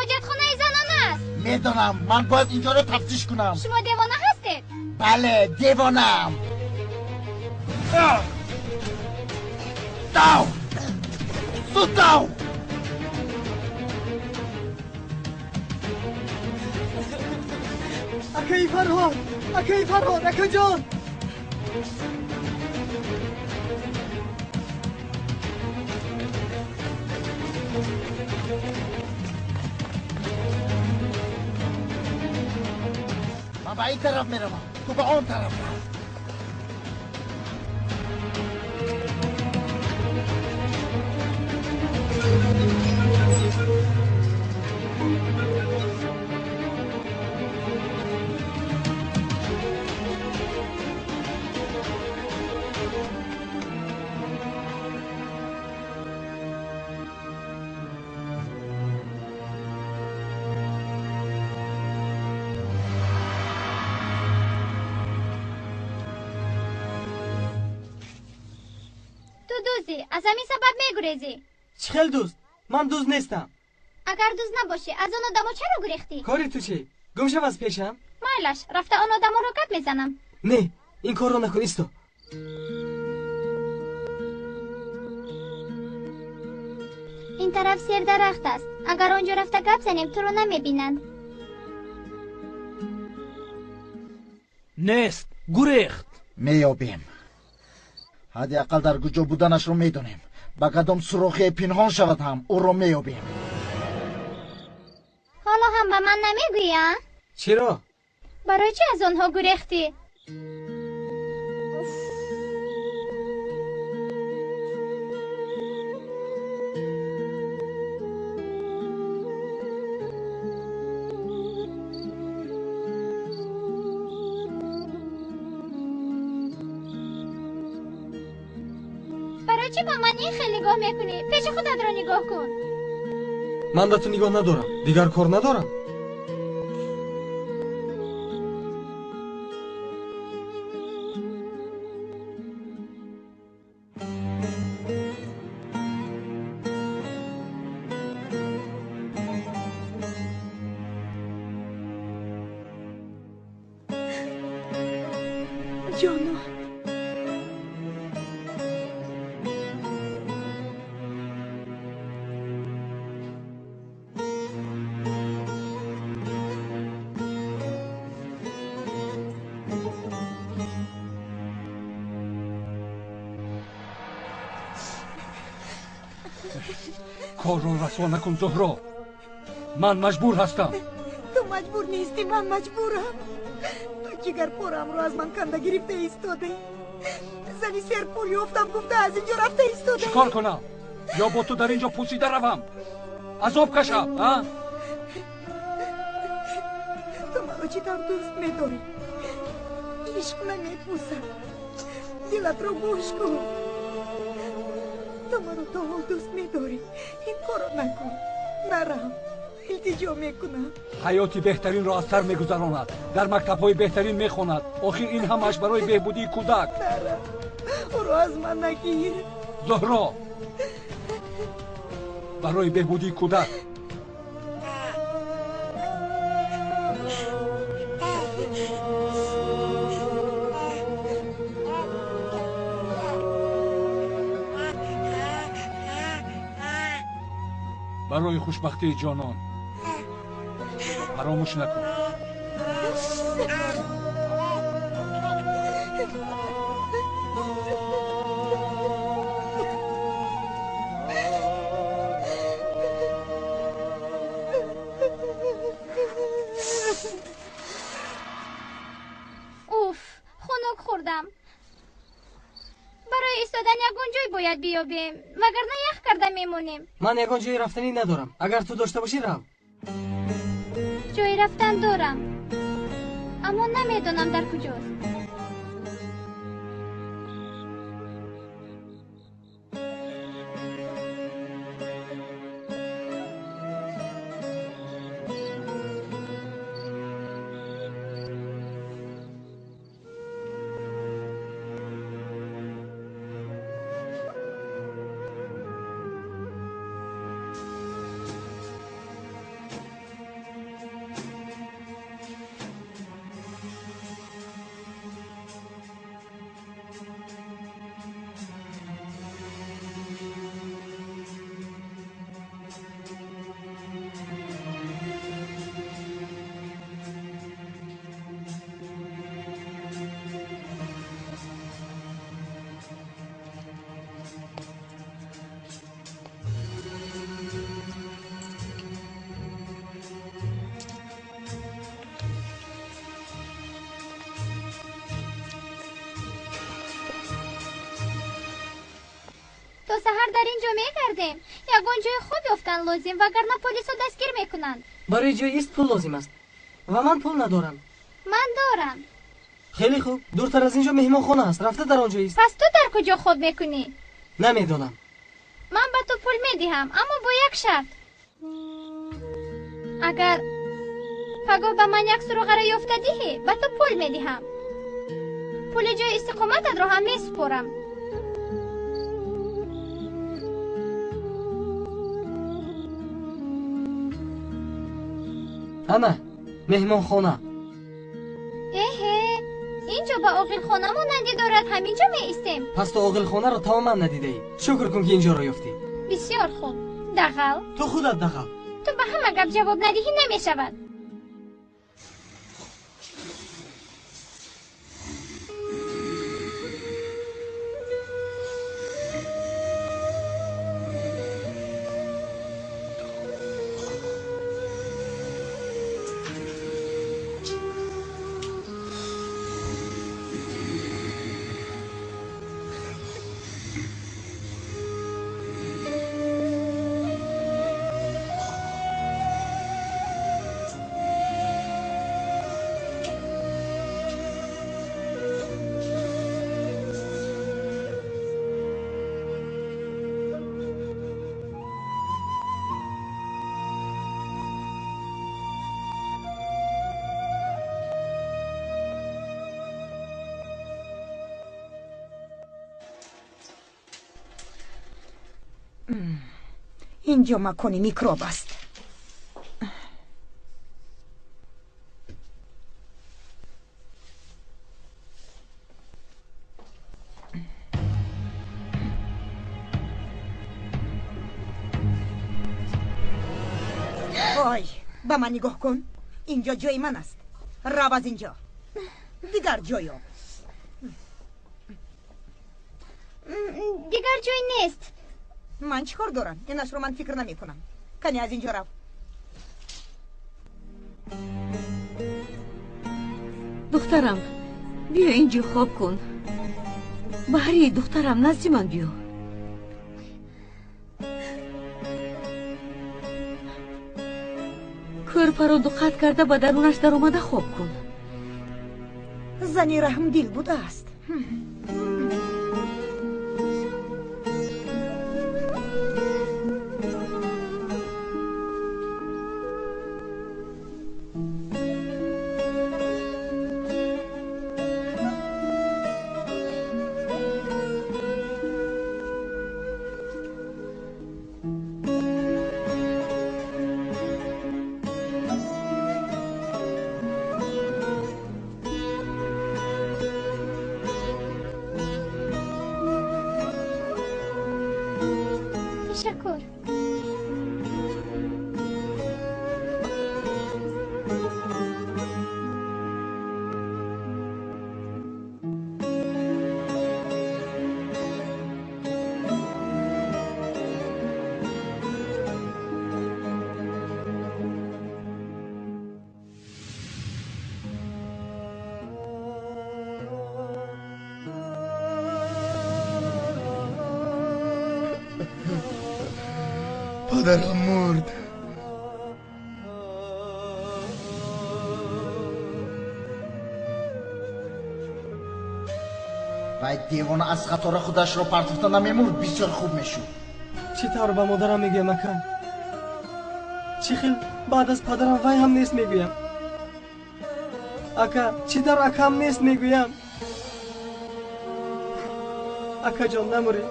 Ҳоҷатхонаи занон аст. Медонам, ман бояд инҷоро тафтиш кунам. Шумо девона ҳастед? Бале, девонаам. Дав! Зуд дав! Акаи Фарҳод! Акаи Фарҳод! Акаҷон! Ман ба ин тараф меравам, ту ба он тараф рав. Аз ҳамин сабаб мегурезӣ. Чӣ хел дузд? Ман дузд нестам. Агар дузд набошӣ, аз он одамо чаро гурехтӣ? Кори ту чӣ? Гум шав аз пешам. Майлаш, рафта он одаморо гап мезанам. Не, ин корро накун, исто. Ин тараф сердарахт аст. Агар он ҷо рафта гап занем, туро намебинанд. Нест, гурехт. Меёбем. Ҳадди ақал дар куҷо буданашро медонем. Ба кадом сурохие пинҳон шавад ҳам ӯро меёбем. Ҳоло ҳам ба ман намегӯӣ, а? Чиро? Барои чӣ аз онҳо гурехтӣ? Барои чӣ ба ман ин хел нигоҳ мекунӣ? Пеши худатро нигоҳ кун. Ман ба ту нигоҳ надорам, дигар кор надорам. Ҷоно, Корро расво накун, Зуҳро. Ман маҷбур ҳастам. Ту маҷбур нестӣ, ман маҷбурам. Ту ҷигарпораамро аз ман канда гирифта истодаӣ. Зани серпул ёфтам гуфта аз инҷо рафта истодаӣ. Чӣ кор кунам? Ё бо ту дар инҷо пусида равам, азоб кашам, а? Ту маро чӣ тавр дӯст медорӣ? Ишқ намепусад. Дилатро гӯш кун. Ту маро то ҳол дӯст медорӣ. Ин корро накун. Нарав. Илтиҷо мекунам. Ҳаёти беҳтаринро аз сар мегузаронад, дар мактабҳои беҳтарин мехонад. Охир ин ҳамааш барои беҳбудии кӯдак. Нарав, ӯро аз ман нагир. Зуҳро, барои беҳбудии кӯдак. Барои хушбахтии ҷонон фаромӯш накун. Уф, хунук хӯрдам. Барои истодан ягон ҷой бояд биёбем, вагарна ях карда мемонем. Ман ягон ҷои рафтанӣ надорам. Агар ту дошта бошӣ, рав. Ҷои рафтан дорам, аммо намедонам дар куҷост. То саҳар дар ин ҷо мегардем. Ягон ҷои хуб ёфтан лозим, вагарна полисо дастгир мекунанд. Барои ҷои ист пул лозим аст ва ман пул надорам. Ман дорам. Хеле хуб. Дуртар аз ин ҷо меҳмонхона аст. Рафта дар он ҷо ист. Пас ту дар куҷо хоб мекунӣ? Намедонам. Ман ба ту пул медиҳам, аммо бо як шарт. Агар пагоҳ ба ман як суроғаро ёфта диҳӣ, ба ту пул медиҳам. Пули ҷои истиқомататро ҳам месупорам. Ана, меҳмонхона. Эҳе, ин ҷо ба оғилхона монандӣ дорад, ҳамин ҷо меистем. Пас ту оғилхонаро тамоман надидаӣ. Шукр кун, ки инҷоро ёфтӣ. Бисёр хуб. Дағал. Ту худат дағал. Ту ба ҳама гап ҷавоб надиҳӣ намешавад. Инҷо макони микроб аст. Ой, ба ман нигоҳ кун. Инҷо ҷои ман аст. Рав аз инҷо. Дигар ҷой ёб. Дигар ҷой нест. Ман чӣ кор дорам? Инашро ман фикр намекунам. Кане аз инҷо рав. Духтарам, биё инҷо хоб кун. Баҳри, духтарам, назди ман биё. Кӯрпаро дуқат карда ба дарунаш даромада хоб кун. Зани раҳмдил будааст. Ташаккур. Падарам мурд. Вай девона аз қатора худашро партофта намемурд, бисёр хуб мешуд. Чӣ тавр ба модарам мегӯям, ака? Чӣ хел баъд аз падарам вай ҳам нест мегӯям? Ака, чӣ тавр акам нест мегӯям? Акаҷон, намурӣ.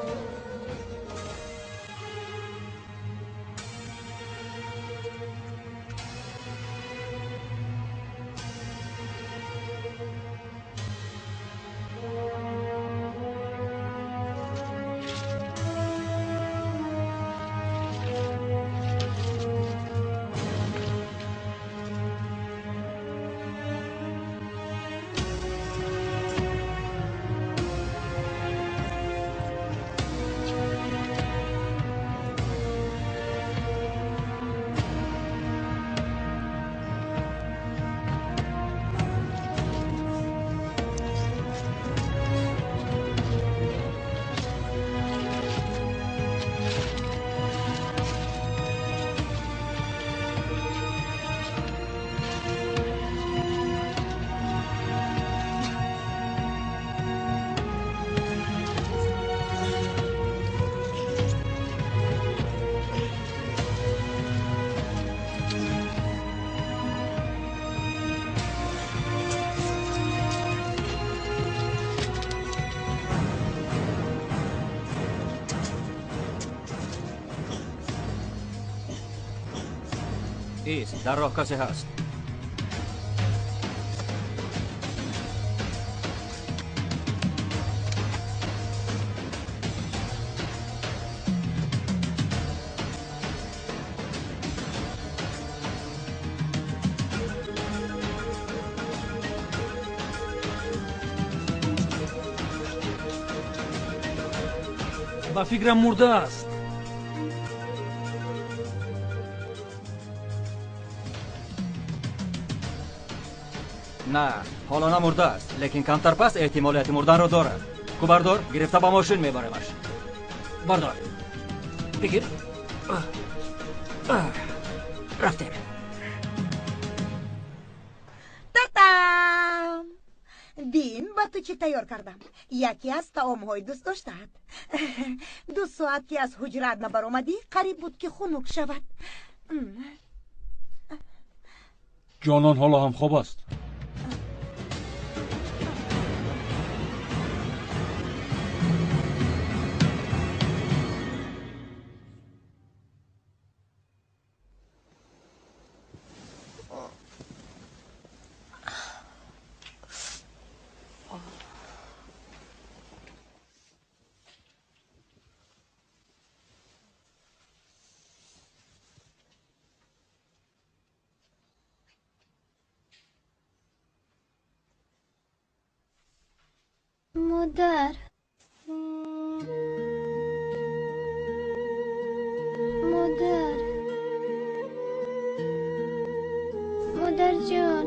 Ист, дар роҳ касе ҳаст. Ба фикрам мурдааст. На, ҳоло намурдааст, лекин камтар пас эҳтимолияти мурданро дорад. Ку бардор, гирифта ба мошин мебаремаш. Бардор, бигир. Рафтем. Татам! Бин, ба ту чӣ тайёр кардам. Яке аз таомҳои дӯстдоштаат. 2 соат ки аз ҳуҷраат набаромадӣ, қариб буд ки хунук шавад. Ҷонон ҳоло ҳам хоб аст. Модар, модар, модарҷон.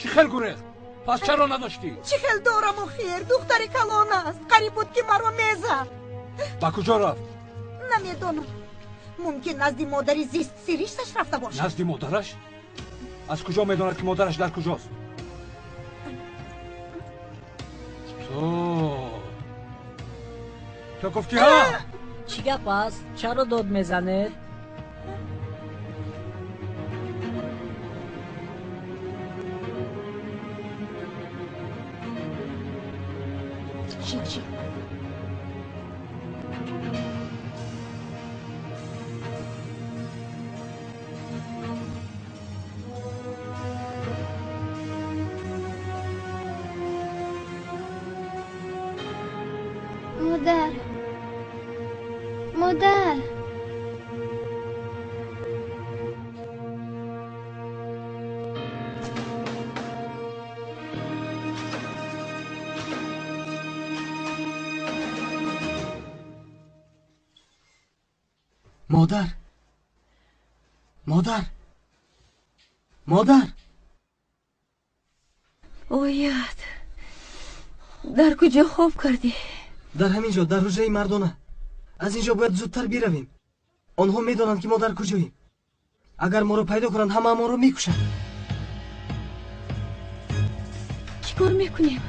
Чӣ хел гурехт? Пас чаро надоштӣ? Чӣ хел дорам охир? Духтари калон аст. Қариб буд ки маро мезад. Ба куҷо рафт? Намедонам. Мумкин назди модари зист сиришташ рафта бошад. Назди модараш? Аз куҷо медонад ки модараш дар куҷост? Ту гуфтӣ ҳа? Чӣ гап аст? Чаро дод мезанед? Чӣ? Модар, модар. Модар, модар, модар. Оят, дар куҷо хоб кардӣ? Дар ҳамин ҷо, дар ҳуҷраи мардона. Аз ин ҷо бояд зудтар биравем. Онҳо медонанд ки мо дар куҷоем. Агар моро пайдо кунанд, ҳамаамонро мекушанд. Чӣ кор мекунем?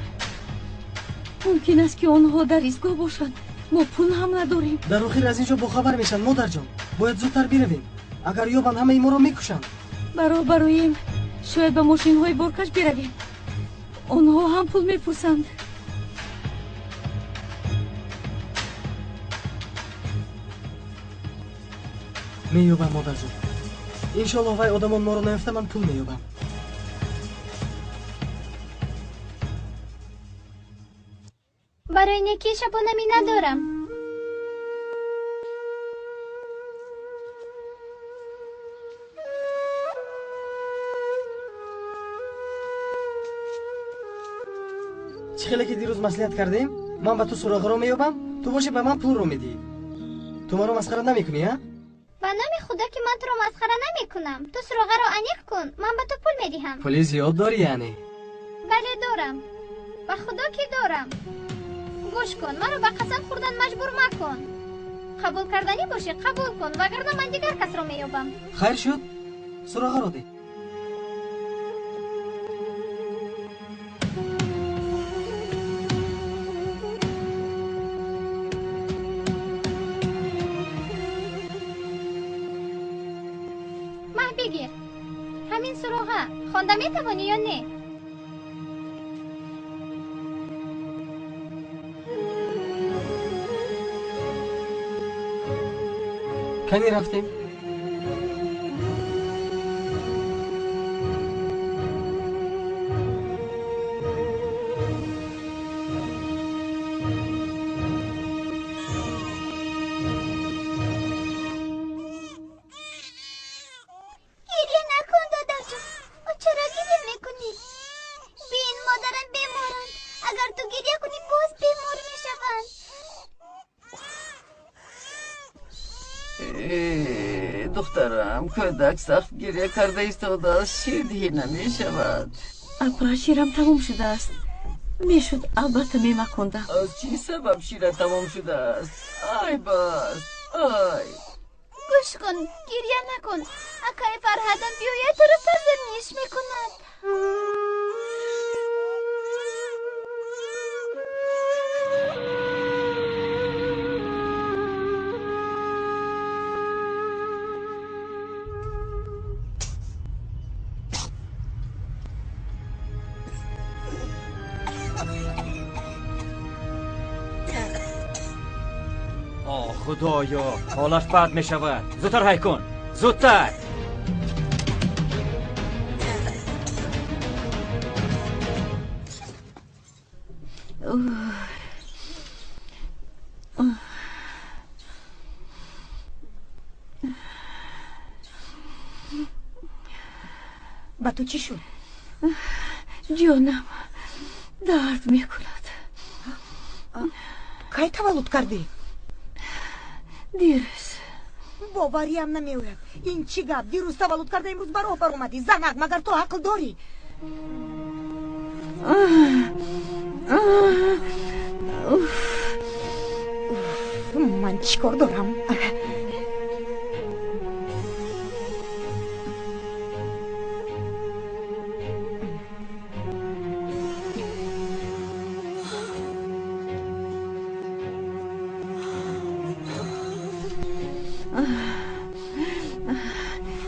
Мумкин аст ки онҳо дар истгоҳ бошанд. Мо пул ҳам надорем. Дар охир аз ин ҷо бохабар мешанд, модарҷон. Бояд зудтар биравем. Агар ёбанд, ҳамаи моро мекушанд. Баро бароем, шояд ба мошинҳои боркаш биравем. Онҳо ҳам пул мепурсанд. Меёбам, модарҷон. Иншоаллоҳ вай одамон моро наёфта, ман пул меёбам. Барои некӣ шабонамӣ надорам. Чӣ хеле ки дирӯз маслиҳат кардем, ман ба ту суроғаро меёбам, ту бошӣ ба ман пулро медиҳӣ. Ту маро масхара намекунӣ, а? Ба номи худо ки ман туро масхара намекунам. Ту суроғаро аниқ кун, ман ба ту пул медиҳам. Пули зиёд дорӣ яъне? Бале, дорам. Ба худо ки дорам. Гӯш кун, маро ба қасам хӯрдан маҷбур макун. Қабул карданӣ бошӣ, қабул кун, вагарна ман дигар касро меёбам. Хайр шуд, суроғаро деҳ. Хонда метавонӣ ё не? Кани рафтем? Гиря накун, додарҷон. Чаро гиря мекунӣ? Бин, модарам беморанд. Агар ту гиря кунӣ, боз бемор мешаванд. Духтарам, кӯдак сахт гиря карда истодааст, ширдиҳӣ намешавад. Апа, ширам тамом шудааст. Мешуд, албатта мемакондам. Аз чӣ сабаб шират тамом шудааст? Ай бас, ай. Гӯш кун, гиря накун. Акаи Фарҳадам биёяд, туро сарзаниш мекунад. Худоё, ҳолаш бад мешавад. Зудтар ҳай кун, зудтар. Ба ту чӣ шуд? Ҷонам дард мекунад. Кай таваллуд кардӣ? Дирӯз. Бовариам намеояд. Ин чӣ гап? Дирӯз таваллуд карда, имрӯз ба роҳ баромадӣ. Занак, магар ту ақл дорӣ? Ман чӣ кор дорам?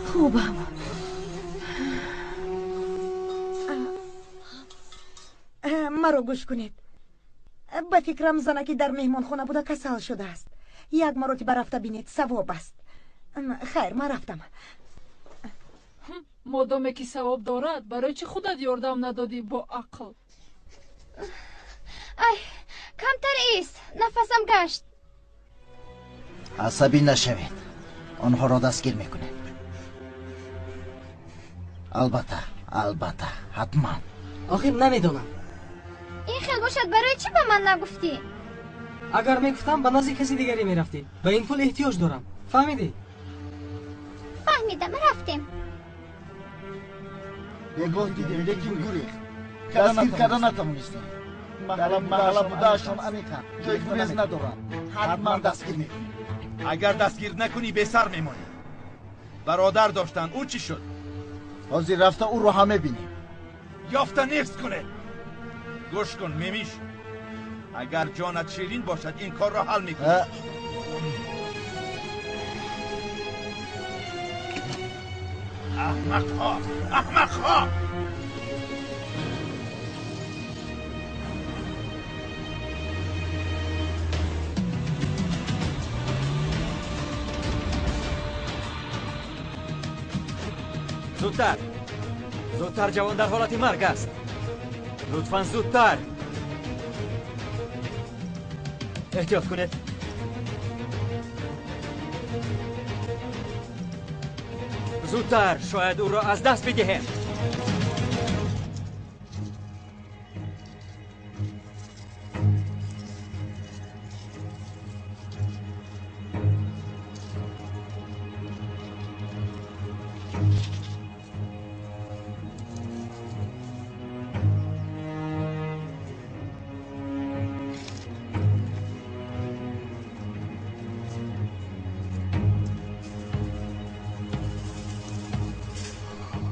Хубам. Маро гӯш кунед. Ба фикрам, занаки дар меҳмонхона буда касал шудааст. Як маротиба рафта бинед, савоб аст. Хайр, ман рафтам. Модоме ки савоб дорад, барои чӣ худат ёрдам надодӣ бо ақл? Ай, камтар ист, нафасам гашт. Асабӣ нашавед, онҳоро дастгир мекунем. Албатта, албатта, ҳатман. Охир намедонам. Ин хел бошад, барои чӣ ба ман нагуфтӣ? Агар мегуфтам, ба назди каси дигаре мерафтӣ. Ба ин пул эҳтиёҷ дорам, фаҳмидӣ? Фаҳмидам, рафтем. Бегоҳ дидем, лекин гурехт. Дастгир карда натавонистем. Маҳалла будаашон амиқанд, ҷои гурез надоранд. Ҳатман дастгир мекунем. Агар дастгир накунӣ, бесар мемонӣ. Бародар доштанд, ӯ чӣ шуд? Ҳозир рафта ӯро ҳам мебинем. Ёфта нефт кунед. Гӯш кун, Мемиш, агар ҷонат ширин бошад, ин корро ҳал мекунӣ. Аҳмақҳо, аҳмақҳо! Зудтар, зудтар, ҷавон дар ҳолати марг аст. Лутфан зудтар. Эҳтиёт кунед. Зудтар, шояд ӯро аз даст бидиҳем.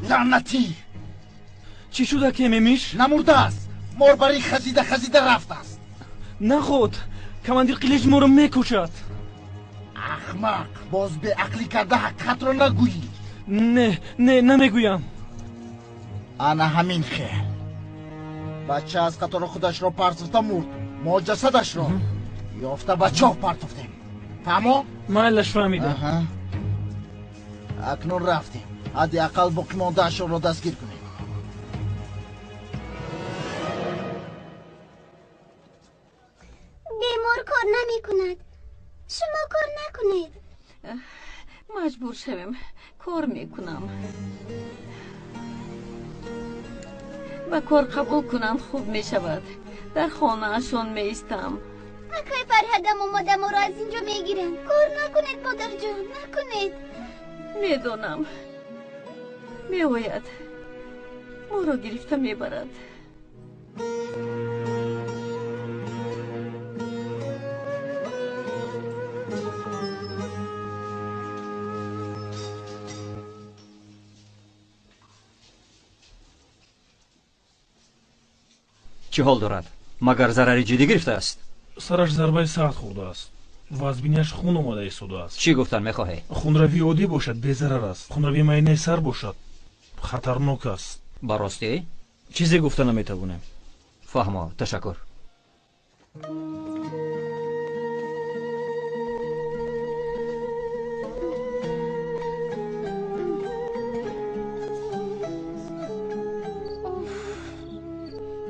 Лаънатӣ! Чӣ шуда, ки Мемиш? Намурдааст, морбарӣ хазида хазида рафтааст. Наход, командир Қилич моро мекушад. Аҳмақ, боз беақлӣ карда ҳақиқатро нагӯӣ. Не, не, намегӯям. Ана ҳамин хел. Бача аз қатора худашро партофта мурд. Мо ҷасадашро ёфта ба чоҳ партофтем. Фаҳмо? Майлаш, фаҳмидам. Акнун рафтем. Ҳадди ақал боқимондаашонро дастгир кунем. Бемор кор намекунад. Шумо кор накунед. Маҷбур шавем, кор мекунам. Ба кор қабул кунанд, хуб мешавад. Дар хонаашон меистам. Акай Фарҳадам омода моро аз инҷо мегиранд. Кор накунед, модарҷон, накунед. Медонам. Меояд. Моро гирифта мебарад. Чӣ ҳол дорад? Магар зарари ҷиддӣ гирифтааст? Сараш зарбаи сахт хӯрдааст ва аз бинияш хун омада истодааст. Чӣ гуфтан мехоҳӣ? Хунравии оддӣ бошад, безарар аст. Хунравии майнаи сар бошад, хатарнок аст. Ба ростӣ? Чизе гуфта наметавонем. Фаҳмо, ташаккур.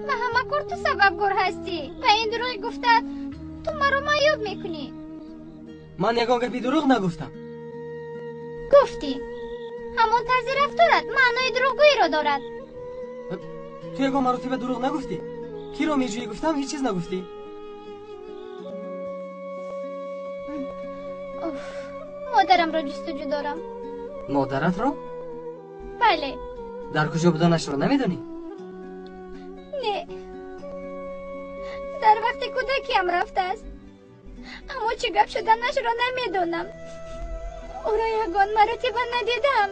Ба ҳама кор ту сабабгор ҳастӣ. Ба ин дурӯғи гуфтаат ту маро маъюб мекунӣ. Ман ягон гапи дурӯғ нагуфтам. Гуфтӣ. Ҳамон тарзи рафторат маънои дурӯғгӯиро дорад. Ту ягон маротиба дурӯғ нагуфтӣ? Киро меҷӯӣ гуфтам, ҳеҷ чиз нагуфтӣ. Уф, модарамро ҷустуҷӯ дорам. Модаратро? Бале. Дар куҷо буданашро намедонӣ? Не. Дар вақти кӯдакиам рафтааст. Аммо чӣ гап шуданашро намедонам. Ӯро ягон маротиба надидам.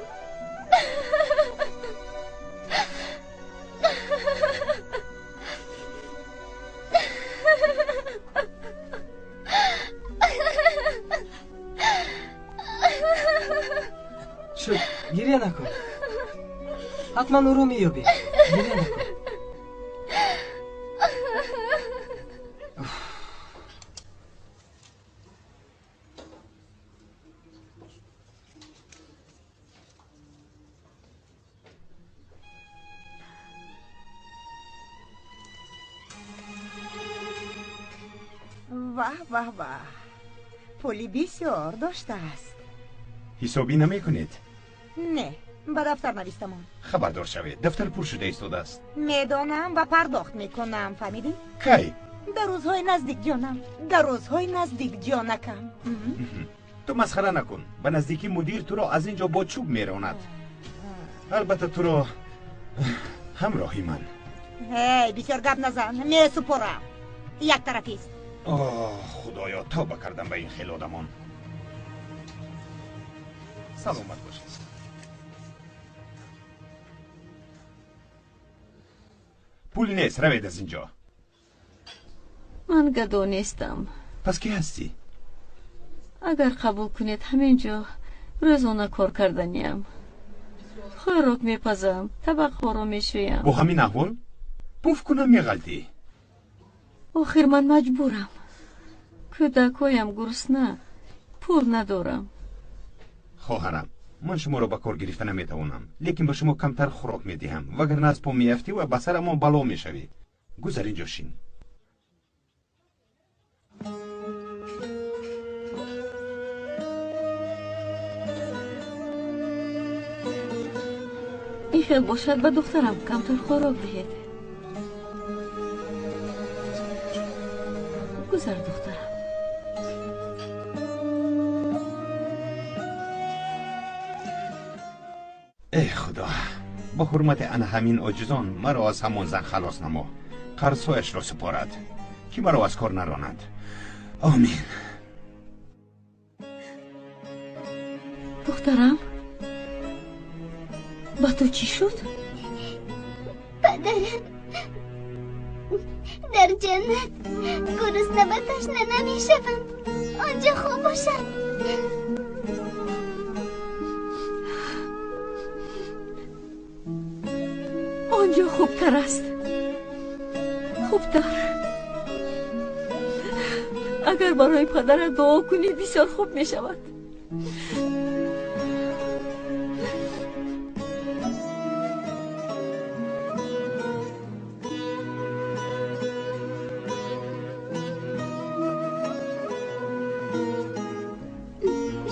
Шуд, гиря накун. Ҳатман ӯро меёбӣ. Гиря накун. Ваҳ, ваҳ, ваҳ, пули бисёр доштааст. Ҳисобӣ намекунед? Не, ба дафтар навистамон. Хабардор шавед, дафтар пур шуда истодааст. Медонам ва пардохт мекунам, фаҳмидӣ? Кай? Дар рӯзҳои наздик, ҷонам, дар рӯзҳои наздик, ҷонакам. Ту масхара накун. Ба наздикӣ мудир туро аз ин ҷо бо чӯб меронад. Албатта туро ҳамроҳи ман. Ҳей, бисёр гап назан, месупорам. Яктарафист. Оҳ, худоё, тавба кардам ба ин хел одамон. Саломат бошед. Пул нест, равед аз ин ҷо. Ман гадо нестам. Пас кӣ ҳастӣ? Агар қабул кунед, ҳамин ҷо рӯзона кор карданиям. Хӯрок мепазам, табақҳоро мешӯям. Бо ҳамин аҳвол пуф кунам меғалтӣ. Охир ман маҷбурам. Кӯдакҳоям гурусна, пул надорам. Хоҳарам, ман шуморо ба кор гирифта наметавонам, лекин ба шумо камтар хӯрок медиҳам, вагарна аз по меафтӣ ва ба сарамон бало мешавӣ. Гузар, инҷо шин. Ин хел бошад, ба духтарам камтар хӯрок диҳед. Гузар, духтарам. Эй худо, ба ҳурмати ана ҳамин оҷизон маро аз ҳамон зан халос намо. Қарзҳояшро супорад, ки маро аз кор наронад. Омин. Духтарам, ба ту чӣ шуд? Падарам дар ҷаннат гурусна ва ташна намешаванд. Он ҷо хуб бошад. Он ҷо хубтар аст, хубтар. Агар барои падарат дуо кунӣ, бисёр хуб мешавад.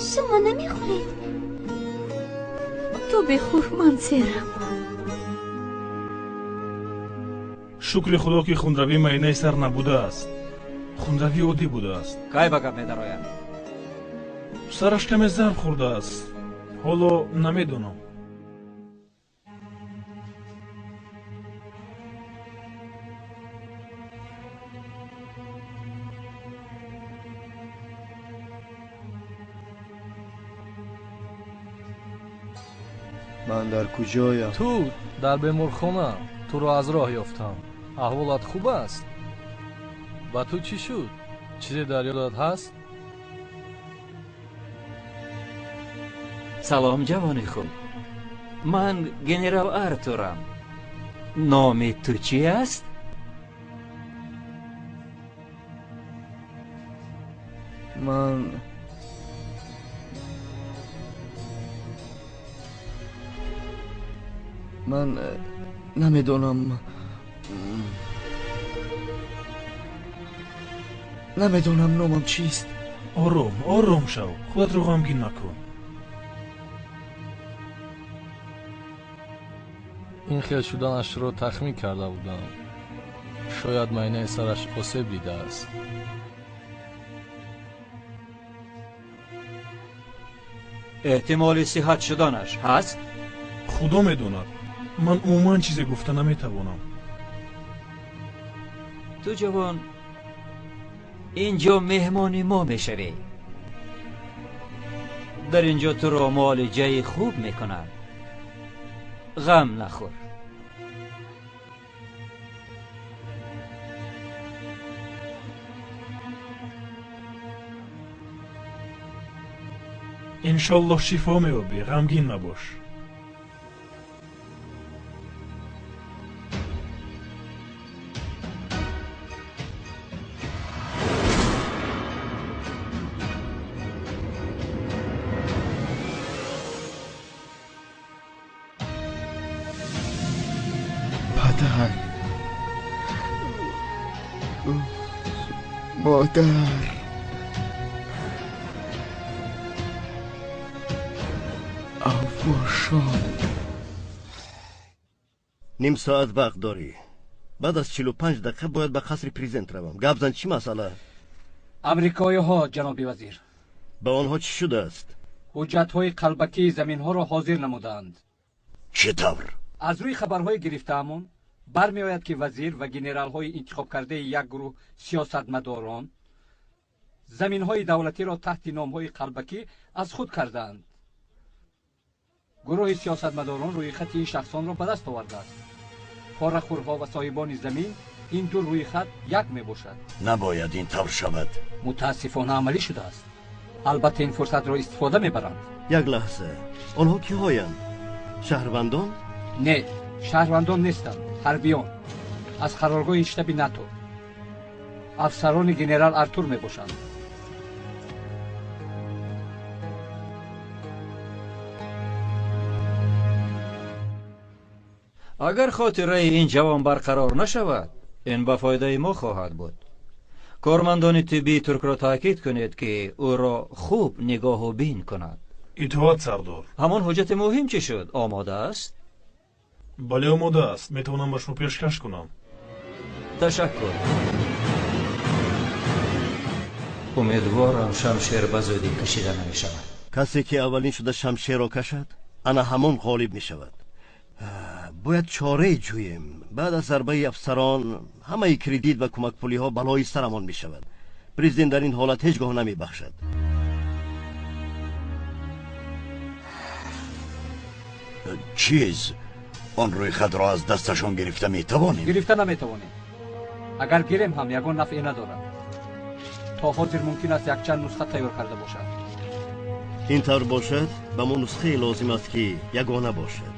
Шумо намехӯред? Ту бихӯр, ман серам. Шукри худо, ки хунравӣ майнаи сар набудааст, хунравӣ оддӣ будааст. Кай ба гап медарояд? Сараш каме зарб хӯрдааст, ҳоло намедонам. Ман дар куҷоям? Ту дар беморхона. Туро аз роҳ ёфтам. Аҳволат хуб аст? Ба ту чӣ шуд? Чизе дар ёдат ҳаст? Салом, ҷавони хуб. Ман генерал Артурам. Номи ту чӣ аст? Ман намедонам, намедонам номам чист. Ором, ором шав, худатро ғамгин накун. Ин хел шуданашро тахмин карда будам. Шояд майнаи сараш осеб дидааст. Эҳтимоли сиҳат шуданаш ҳаст? Худо медонад, ман умуман чизе гуфта наметавонам. Ту, ҷавон, ин ҷо меҳмони мо мешавӣ. Дар ин ҷо туро муолиҷаи хуб мекунанд. Ғам нахӯр. Иншоллоҳ, шифо меёбӣ, ғамгин набош. Падар, модар, авбошон. Ним соат вақт дорӣ. Баъд аз 45 дақиқа бояд ба қасри президент равам. Гап зан, чӣ масъала? Амрикоиҳо, ҷаноби вазир. Ба онҳо чӣ шудааст? Ҳуҷҷатҳои қалбакии заминҳоро ҳозир намудаанд. Чӣ тавр? Аз рӯи хабарҳои гирифтаамон бармеояд, ки вазир ва генералҳои интихобкардаи як гурӯҳ сиёсатмадорон заминҳои давлатиро таҳти номҳои қалбакӣ аз худ кардаанд. Гурӯҳи сиёсатмадорон рӯйхати ин шахсонро ба даст овардааст. Порахӯрҳо ва соҳибони замин, ин ду рӯйхат як мебошад. Набояд ин тавр шавад. Мутаассифона, амалӣ шудааст. Албатта, ин фурсатро истифода мебаранд. Як лаҳза, онҳо киҳоянд? Шаҳрвандон? Не, шаҳрвандон нестанд, ҳарбиён аз қароргоҳи штаби НАТО, афсарони генерал Артур мебошанд. Агар хотираи ин ҷавон барқарор нашавад, ин ба фоидаи мо хоҳад буд. Кормандони тиббии туркро таъкид кунед, ки ӯро хуб нигоҳу бин кунад. Итоат, сардор. Ҳамон ҳуҷҷати муҳим чӣ шуд? Омода аст? Бале, омода аст, метавонам ба шумо пешкаш кунам. Ташаккур. Умедворам, шамшер ба зудӣ кашида намешавад. Касе ки аввалин шуда шамшерро кашад, ана ҳамон ғолиб мешавад. Бояд чорае ҷӯем. Баъд аз зарбаи афсарон ҳамаи кредит ва кӯмакпулиҳо балои сарамон мешавад. Президент дар ин ҳолат ҳеҷ гоҳ намебахшад. Чиз, он рӯйхатро аз дасташон гирифта метавонем? Гирифта наметавонем. Агар гирем ҳам, ягон нафъе надорад. То ҳозир мумкин аст якчанд нусха тайёр карда бошад. Ин тавр бошад, ба мо нусхае лозим аст, ки ягона бошад.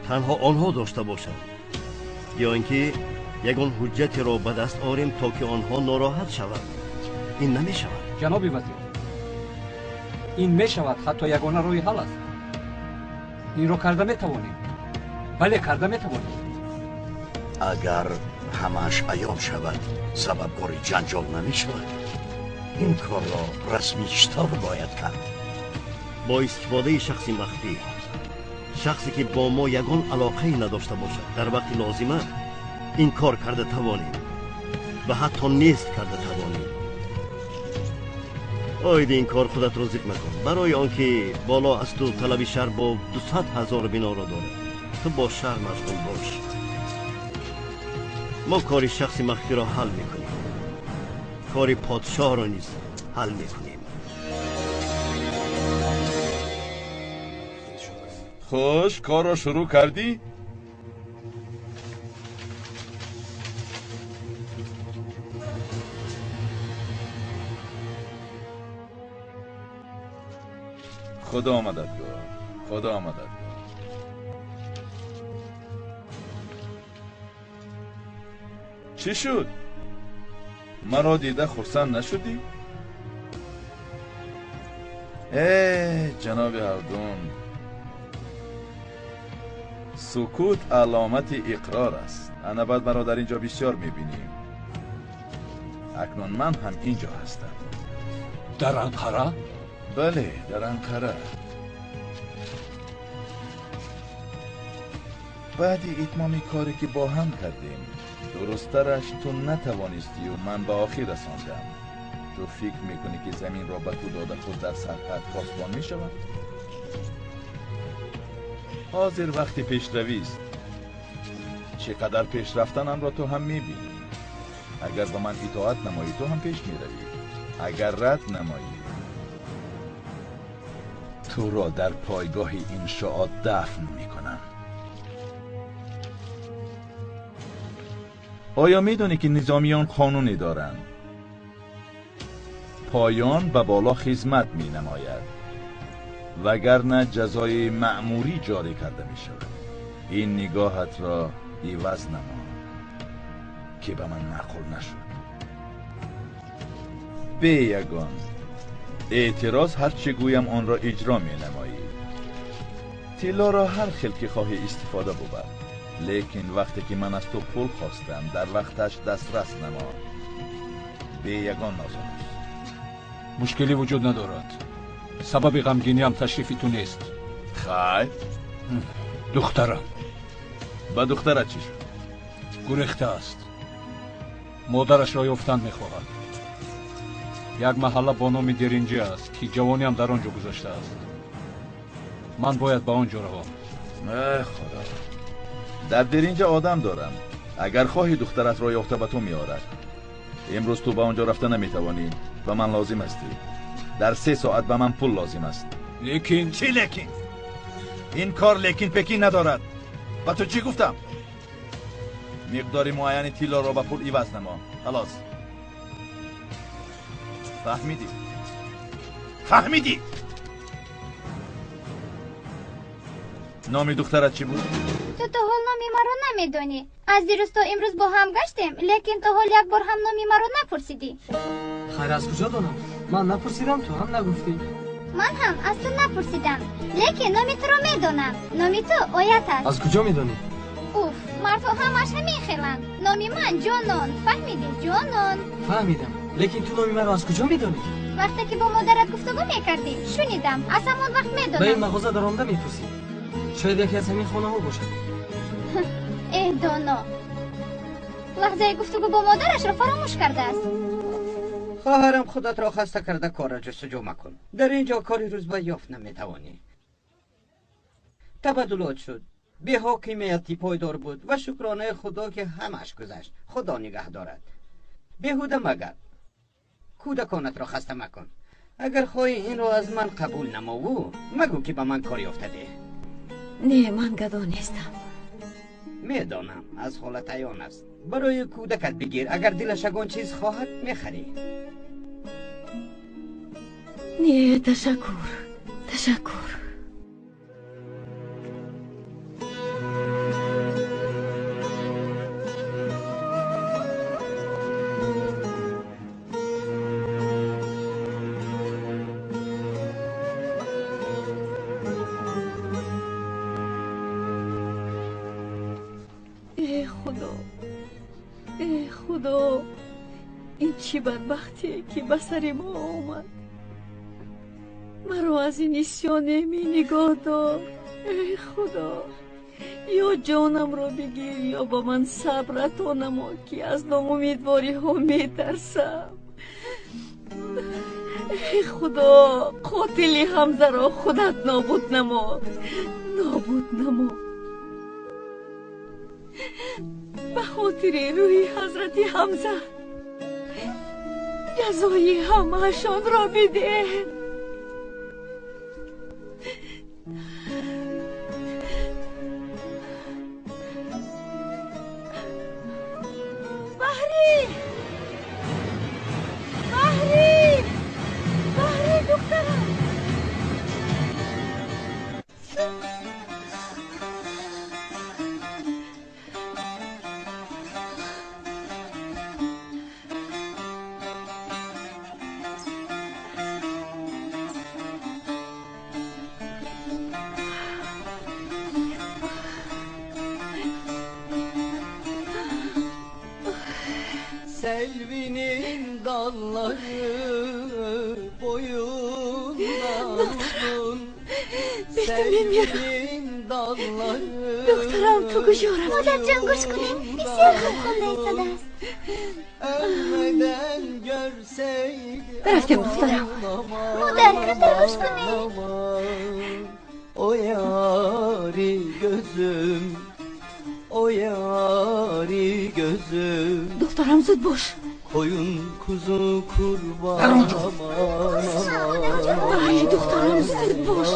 танҳо онҳо дошта бошанд, ё ин ки ягон ҳуҷҷатеро ба даст орем, то ки онҳо нороҳат шаванд. Ин намешавад. Ҷаноби вазир, ин мешавад, ҳатто ягона роҳи ҳал аст. Инро карда метавонем. Бале, карда метавонем. Агар ҳамааш аён шавад, сабабгори ҷанҷол намешавад. Ин корро расмӣ чӣ тавр бояд кард? Бо истифодаи шахси махфӣ, шахсе ки бо мо ягон алоқае надошта бошад, дар вақти лозима ин кор карда тавонем ва ҳатто нест карда тавонем. Оиди ин кор худатро зиқ макун, барои он ки боло аз ту талаби шаҳр бо 200 ҳазор биноро дорад. Ту бо шаҳр машғул бош. Мо кори шахси махфиро ҳал мекунем, кори подшоҳро низ ҳал мекунем. Хуш, корро шурӯъ кардӣ? Худо мададгор, Худо мададгор. Чӣ шуд? Маро дида хурсанд нашудӣ? Э, ҷаноби Ҳалдун, сукут аломати иқрор аст. Ана баъд маро дар ин ҷо бисёр мебинӣ. Акнун ман ҳам ин ҷо ҳастам. Дар Анқара? Бале, дар Анқара. Баъди итмоми коре ки бо ҳам кардем, дурусттараш ту натавонистию ман ба охир расондам. Ту фикр мекунӣ ки заминро ба ту дода худ дар сарҳад посбон мешавад? Ҳозир вақти пешравист. Чӣ қадар пеш рафтанамро ту ҳам мебинӣ. Агар ба ман итоат намоӣ, ту ҳам пеш меравӣ. Агар рад намоӣ, туро дар пойгоҳи иншоот дафн мекунам. Оё медонӣ ки низомиён қонуне доранд? Поён ба боло хизмат менамояд, вагарна ҷазои маъмурӣ ҷорӣ карда мешавад. Ин нигоҳатро иваз намо, ки ба ман маъқул нашуд. Бе ягон эътироз ҳар чӣ гӯям онро иҷро менамоӣ. Тиллоро ҳар хел ки хоҳӣ истифода бубар, лекин вақте ки ман аз ту пул хостам, дар вақташ дастрас намо. Бе ягон нозанӯз. Мушкилӣ вуҷуд надорад. Сабаби ғамгиниам ташрифи ту нест. Хайр. Духтарам. Ба духтарат чӣ шуд? Гурехта аст. Модарашро ёфтан мехоҳад. Як маҳалла бо номи Деринҷа аст, ки ҷавониам дар он ҷо гузаштааст. Ман бояд ба он ҷо равам. Э, Худо. Дар Деринҷа одам дорам. Агар хоҳӣ духтаратро ёфта ба ту меорад. Имрӯз ту ба он ҷо рафта наметавонӣ. Ба ман лозим ҳастӣ. Дар 3 соат ба ман пул лозим аст. Лекин чӣ лекин? Ин кор лекин пекин надорад. Ба ту чӣ гуфтам? Миқдори муайяни тиллоро ба пул иваз намо. Халос. Фаҳмидӣ? Фаҳмидӣ? Номи духтарат чӣ буд? Ту то ҳол номи маро намедонӣ. Аз дирӯз то имрӯз бо ҳам гаштем, лекин то ҳол як бор ҳам номи маро напурсидӣ. Хайр, аз куҷо донам? Ман напурсидам, ту ҳам нагуфтӣ. Ман ҳам аз ту напурсидам, лекин номи туро медонам. Номи ту Оят аст. Аз куҷо медонӣ? Уф, мардҳо ҳамаш ҳамин хеланд. Номи ман Ҷонон. Фаҳмидӣ? Ҷонон. Фаҳмидам, лекин ту номи маро аз куҷо медонӣ? Вақте ки бо модарат гуфтугӯ мекардӣ, шунидам. Аз ҳамон вақт медонам. Ба ин мағоза даромада мепурсӣ. Шояд яке аз ҳамин хонаҳо бошад. Э, доно, лаҳзаи гуфтугӯ бо модарашро фаромӯш кардааст. Хоҳарам, худатро хаста карда корро ҷустуҷӯ макун. Дар ин ҷо кори рӯзба ёфт наметавонӣ. Табаддулот шуд, беҳокимияти пойдор буд ва шукронаи Худо ки ҳамааш гузашт. Худо нигаҳ дорад. Беҳуда магар кӯдаконатро хаста макун. Агар хоҳӣ инро аз ман қабул намову, магӯ ки ба ман кор ёфта деҳ. Не, ман гадо нестам. Медонам, аз ҳолат аён аст. Барои кӯдакат бигир, агар дилаш ягон чиз хоҳад, мехарӣ. Не, ташаккур, ташаккур. бадбахтие ки ба сари мо омад, маро аз ин исёне нигоҳ дор. Эй Худо, ё ҷонамро бигир, ё ба ман сабр ато намо, ки аз ноумедвориҳо метарсам. Эй Худо, қотили Ҳамзаро худат нобуд намо, нобуд намо. Ба хотири рӯҳи ҳазрати Ҳамза ҷазои ҳамаашонро бидеҳ. Баҳрӣ! Баҳрӣ! Баҳрӣ, духтарам! Selvinin dalları boyundan uzun. Selvinin dalları. Духтарам, ту куҷо рафтӣ? Модарҷон, гӯш кунед, бисёр хуб хонда истодааст. Ölmeden görseydi. Рафтем, духтарам. Модар, камтар гӯш кунед. O yari gözüm, o yari gözüm. Духтарам, зуд бош. Koyun kuzu kurban. Баҳри, духтарам, зуд бош.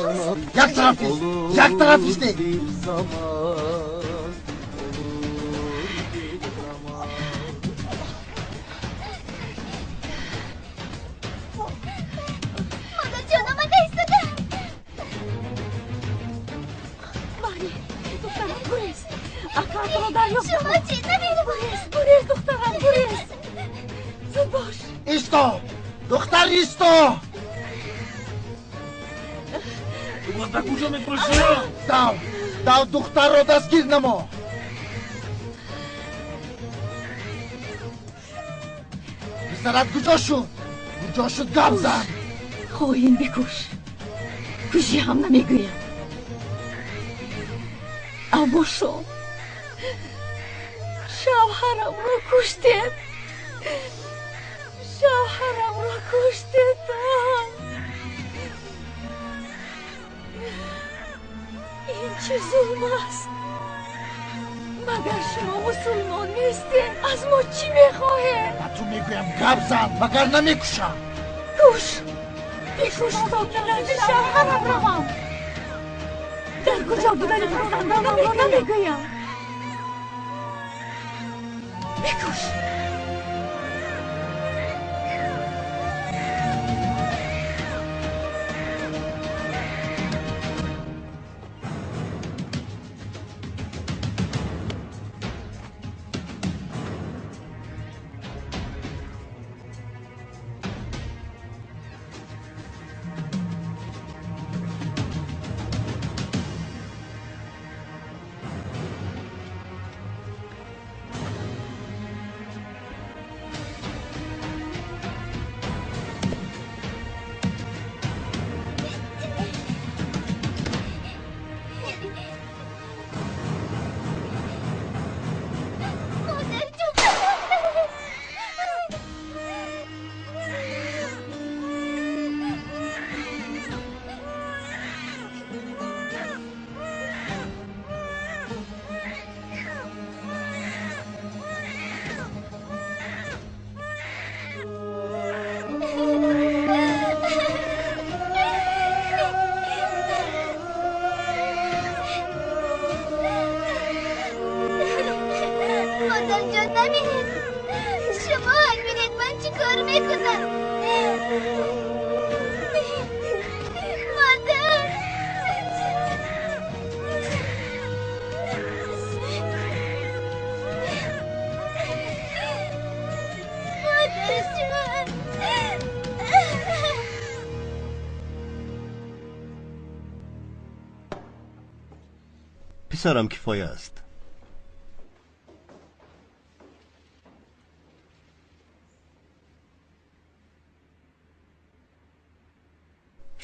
Як тараф ист, як тараф исте. Bir zaman, olur bir zaman. Модарҷон, омада истодаам. Баҳри, духтарам, гурез. Акаатро дарёфт. Шумо чӣ намедонед? Гурез, гурез, духтарам, гурез. Зуд бош. Исто, духтар, исто. Ту боз дар куҷо мепурсӣ? Дав, дав, духтарро дастгир намо. Писарат куҷо шуд? Куҷо шуд, гап зан. Хоин, бикуш. Кушӣ ҳам намегӯям. Аммо шом шавҳарамро куштед. Шавҳарамро куштед. Ин чӣ зулм аст? Магар шумо мусулмон нестед? Аз мо чӣ мехоҳед? Ба ту мегӯям, гап зан, вагар намекушам. Куш, бикуш, то ки назди шавҳарам равам. Дар куҷо будани фарзандонамро намегӯям. Бикуш. Модарҷон, намиред. Шумо намиред, ман чӣ кор мекунам? Модар! Модарҷон! Писарам, кифоя аст.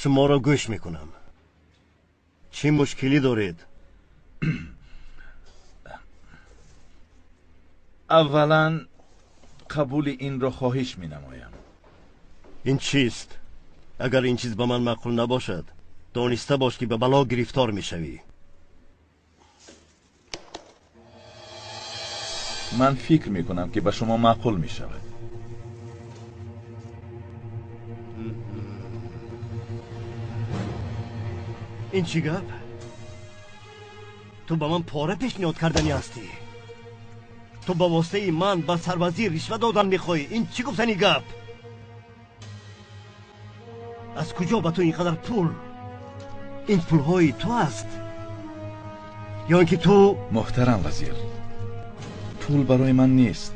Шуморо гӯш мекунам. Чӣ мушкилӣ доред? Аввалан қабули инро хоҳиш менамоям. Ин чист? Агар ин чиз ба ман маъқул набошад, дониста бош ки ба бало гирифтор мешавӣ. Ман фикр мекунам ки ба шумо маъқул мешавад. Ин чӣ гап? Ту ба ман пора пешниҳод карданӣ ҳастӣ? Ту ба воситаи ман ба сарвазир ришва додан мехоҳӣ? Ин чӣ гуфтани гап? Аз куҷо ба ту ин қадар пул? Ин пулҳои ту аст ё ин ки ту? Муҳтарам вазир, пул барои ман нест,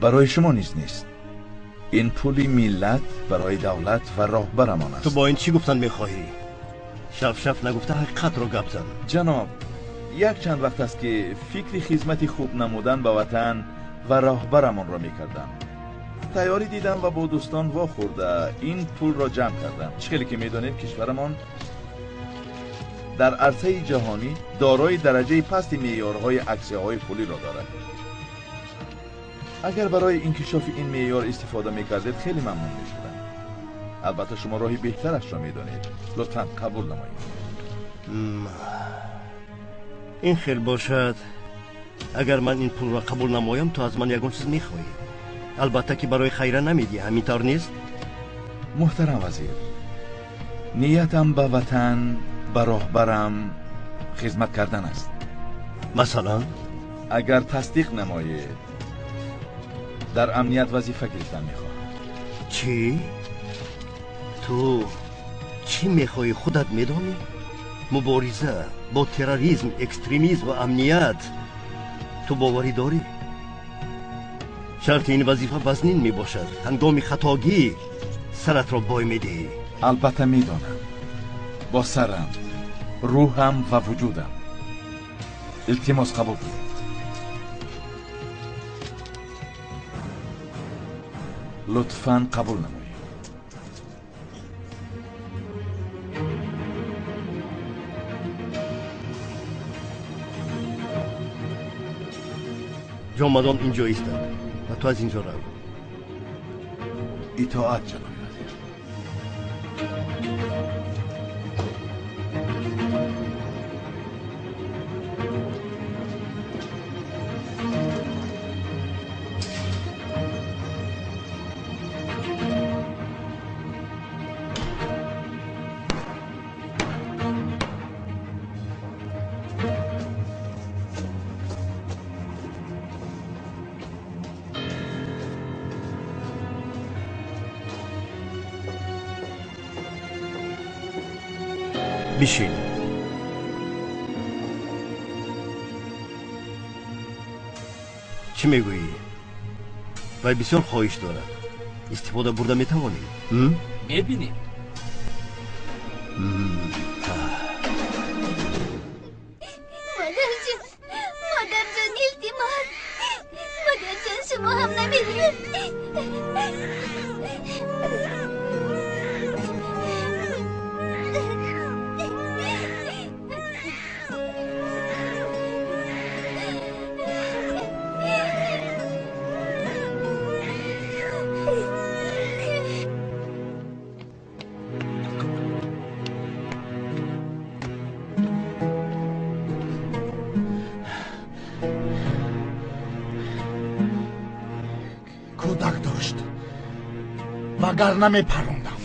барои шумо низ нест. Ин пули миллат барои давлат ва роҳбарамон аст. Ту бо ин чӣ гуфтан мехоҳӣ? Шафшаф нагуфта ҳақиқатро гап зан. Ҷаноб, як чанд вақт аст ки фикри хизмати хуб намудан ба ватан ва роҳбарамонро мекардам. Тайёрӣ дидам ва бо дӯстон вохӯрда ин пулро ҷамъ кардам. Чӣ хеле ки медонед, кишварамон дар арсаи ҷаҳонӣ дорои дараҷаи пасти меъёрҳои аксияҳои пулиро дорад. Агар барои инкишофи ин меъёр истифода мекардед, хеле мамнун мешудам. Албатта шумо роҳи беҳтарашро медонед. Лутфан қабул намоед. Ин хел бошад, агар ман ин пулро қабул намоям, ту аз ман ягон чиз мехоҳӣ. Албатта ки барои хайра намедиҳӣ, ҳамин тавр нест? Муҳтарам вазир, ниятам ба ватан, ба роҳбарам хизмат кардан аст. Масалан? Агар тасдиқ намоед, дар амният вазифа гирифтан мехоҳам. Чӣ? Ту чӣ мехоҳӣ худат медонӣ? Мубориза бо терроризм, экстремизм ва амният. Ту боварӣ дорӣ? Шарти ин вазифа вазнин мебошад. Ҳангоми хатогӣ саратро бой медиҳӣ. Албатта медонам. Бо сарам, рӯҳам ва вуҷудам. Илтимос қабул кунед. Лутфан қабул намоед. Ҷомадон инҷо истад ва ту аз инҷо рав. Итоат, ҷаноби вазир. Бишин. Чӣ мегӯӣ? Вай бисёр хоҳиш дорад. Истифода бурда метавонӣ? Мебинем. Модарҷон, модарҷон, илтимос. Модарҷон, шумо ҳам намедиҳед. Вагарна мепарондам.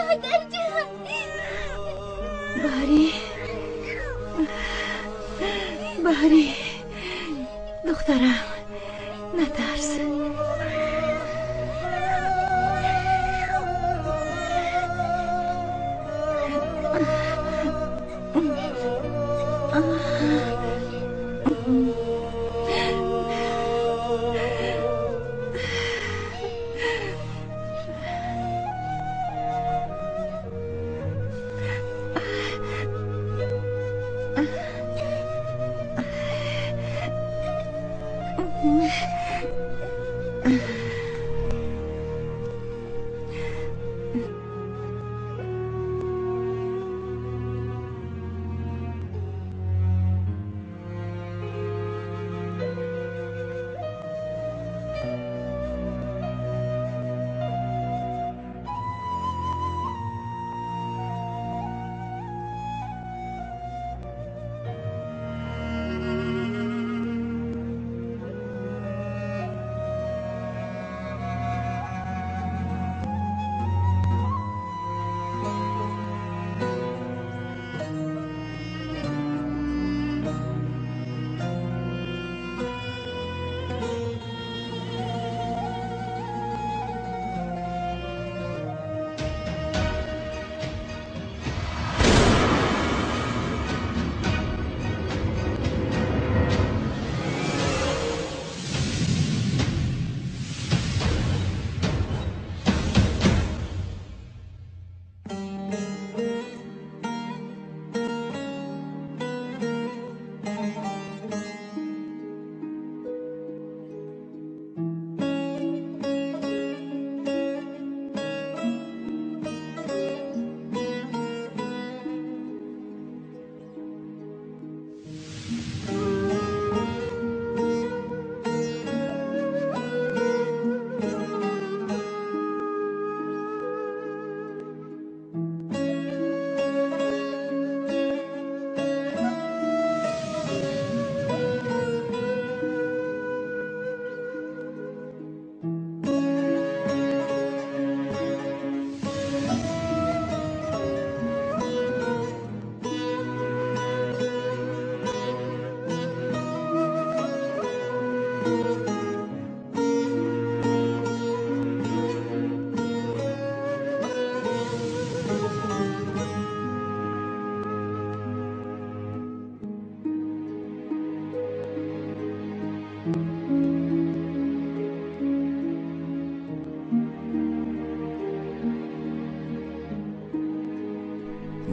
Модарҷон. Баҳрӣ, Баҳрӣ, духтарам, натарс.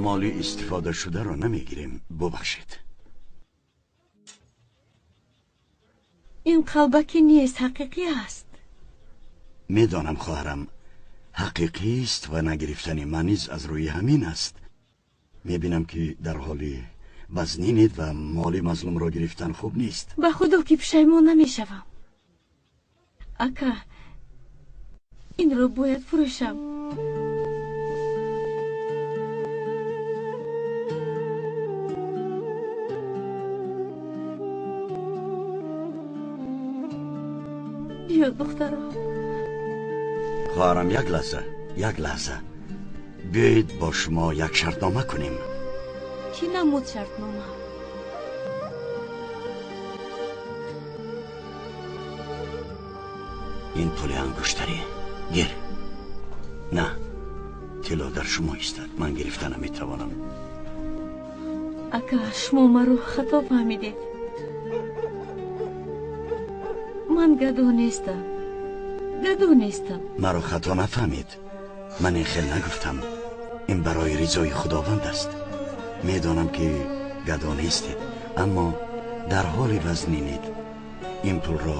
Моли истифодашударо намегирем, бубахшед. Ин қалбакӣ нест, ҳақиқӣ аст. Медонам, хоҳарам, ҳақиқист ва нагирифтани ман низ аз рӯи ҳамин аст. Мебинам, ки дар ҳоли вазнинед ва моли мазлумро гирифтан хуб нест. Ба худо ки пушаймон намешавам. Ака, инро бояд фурӯшам. Биё, духтарам. Хоҳарам, як лаҳза, як лаҳза. Биёед бо шумо як шартнома кунем. Чӣ намуд шартнома? Ин пули ангуштарӣ. Гир. На, тилло дар шумо истад. Ман гирифта наметавонам. Ака, шумо маро хато фаҳмидед. Ман гадо нестам, гадо нестам. Маро хато нафаҳмед. Ман ин хел нагуфтам. Ин барои ризои Худованд аст. Медонам, ки гадо нестед, аммо дар ҳоли вазнинед. Ин пулро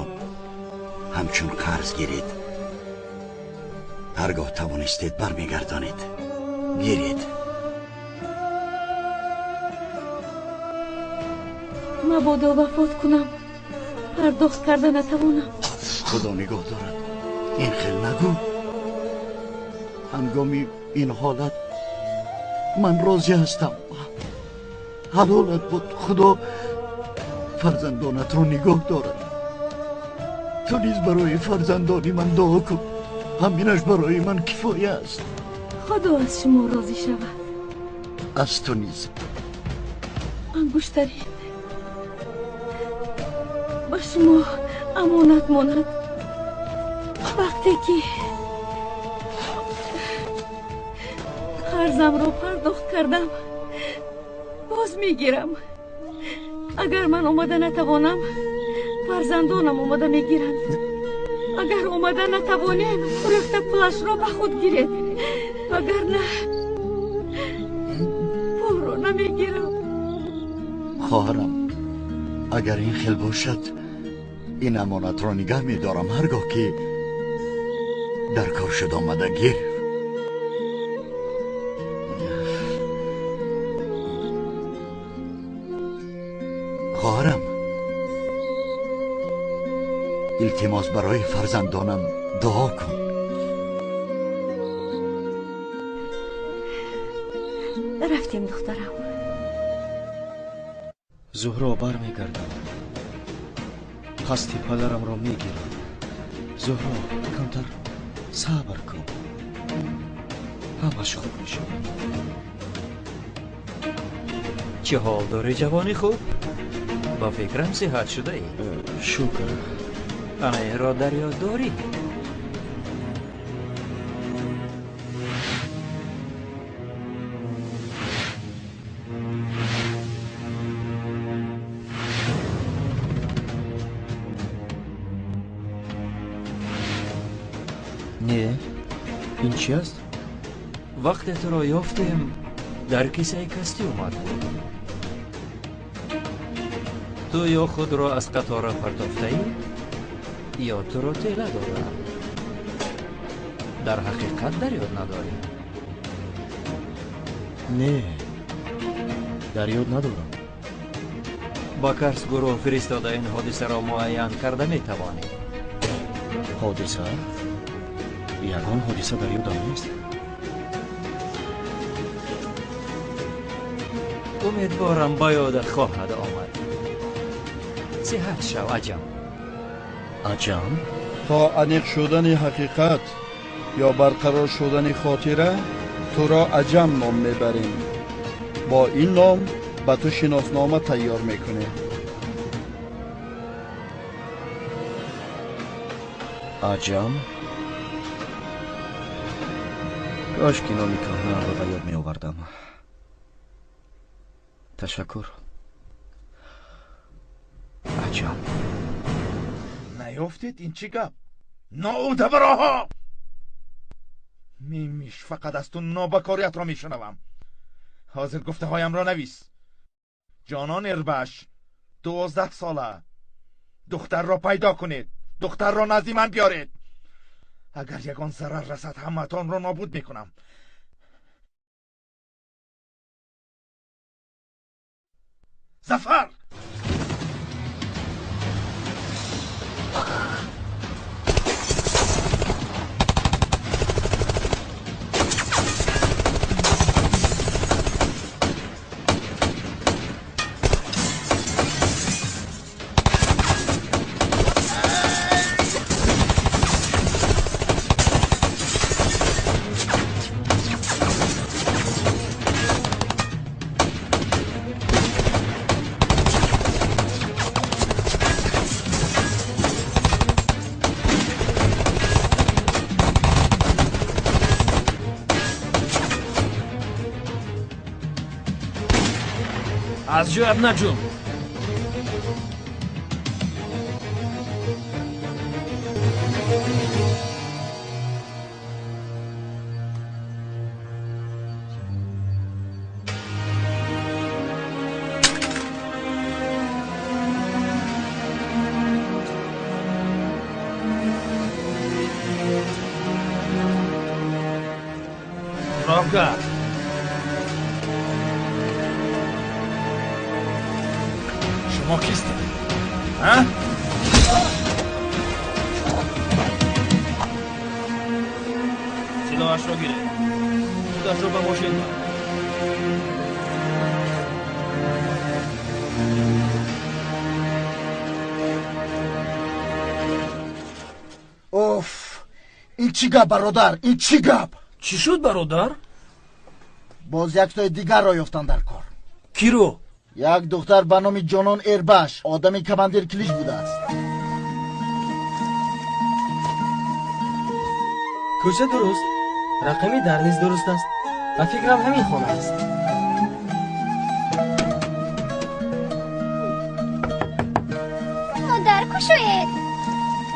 ҳамчун қарз гиред. Ҳаргоҳ тавонистед бармегардонед. Гиред. Мабодо вафот кунам, пардохт карда натавонам. Худо нигоҳ дорад. Ин хел нагӯ. Ҳангоми ин ҳолат ман розӣ ҳастам. Ҳалолат буд. Худо фарзандонатро нигоҳ дорад. Ту низ барои фарзандони ман дуо кун. Ҳаминаш барои ман кифоя аст. Худо аз шумо розӣ шавад. Аз ту низ. Ангуштарин ба шумо амонат монад. Вақте ки қарзамро пардохт кардам, боз мегирам. Агар ман омада натавонам, фарзандонам омада мегиранд. Агар омада натавонем, фурӯхта пулашро ба худ гиред. Вагарна пулро намегирам. Хоҳарам, агар ин хел бошад, ин амонатро нигаҳ медорам. Ҳаргоҳ ки дар кор шуд, омада гир. Хоҳарам, илтимос барои фарзандонам дуо кун. Рафтем, духтарам. Зуҳро, бармегардам. Қасди падарамро мегирам. Зуҳро, камтар сабр кун, ҳамаш хуб мешавад. Чӣ ҳол дорӣ, ҷавони хуб? Ба фикрам сиҳат шудаӣ. Шукр. Ана инро дар ёд дорӣ? Не, ин чи аст? Вақте туро ёфтем, дар кисаи костюмат буд. Ту ё худро аз қатора партофтаӣ, ё туро тела додаам. Дар ҳақиқат дар ёд надорӣ? Не, дар ёд надорам. Ба карс гурӯҳ фиристода ин ҳодисаро муайян карда метавонӣ. Ҳодиса? Ягон ҳодиса дар ёдам нест. Умедворам, ба ёдат хоҳад омад. Сиҳат шав, Аҷам. Аҷам? То аниқ шудани ҳақиқат ё барқарор шудани хотира, туро Аҷам ном мебарем. Бо ин ном ба ту шиноснома тайёр мекунем. Аҷам? Кош ки номи кӯҳнаамро ба ёд меовардам. Ташаккур, Аҷам. Наёфтед? Ин чӣ гап? Ноудабароҳо! Мемиш, фақат аз ту нобакориятро мешунавам. Ҳозир гуфтаҳоямро навис. Ҷонон Эрбаш, 12 сола. Духтарро пайдо кунед, духтарро назди ман биёред. Агар ягон зарар расад, ҳамаатонро нобуд мекунам. Зафар! Аз ҷоят наҷум. Равгат. Шумо кистед? А? Силоҳашро гиред. Худашро ба мошин бар. Оф! Ин чӣ гап, бародар? Ин чӣ гап? Чӣ шуд, бародар? Боз яктои дигарро ёфтан дар кор. Киро? Як духтар ба номи Ҷонон Эрбаш, одами командир Килиш будааст. Кӯча дуруст, рақами дар низ дуруст аст. Ба фикрам, ҳамин хона аст. Модар, кушоед.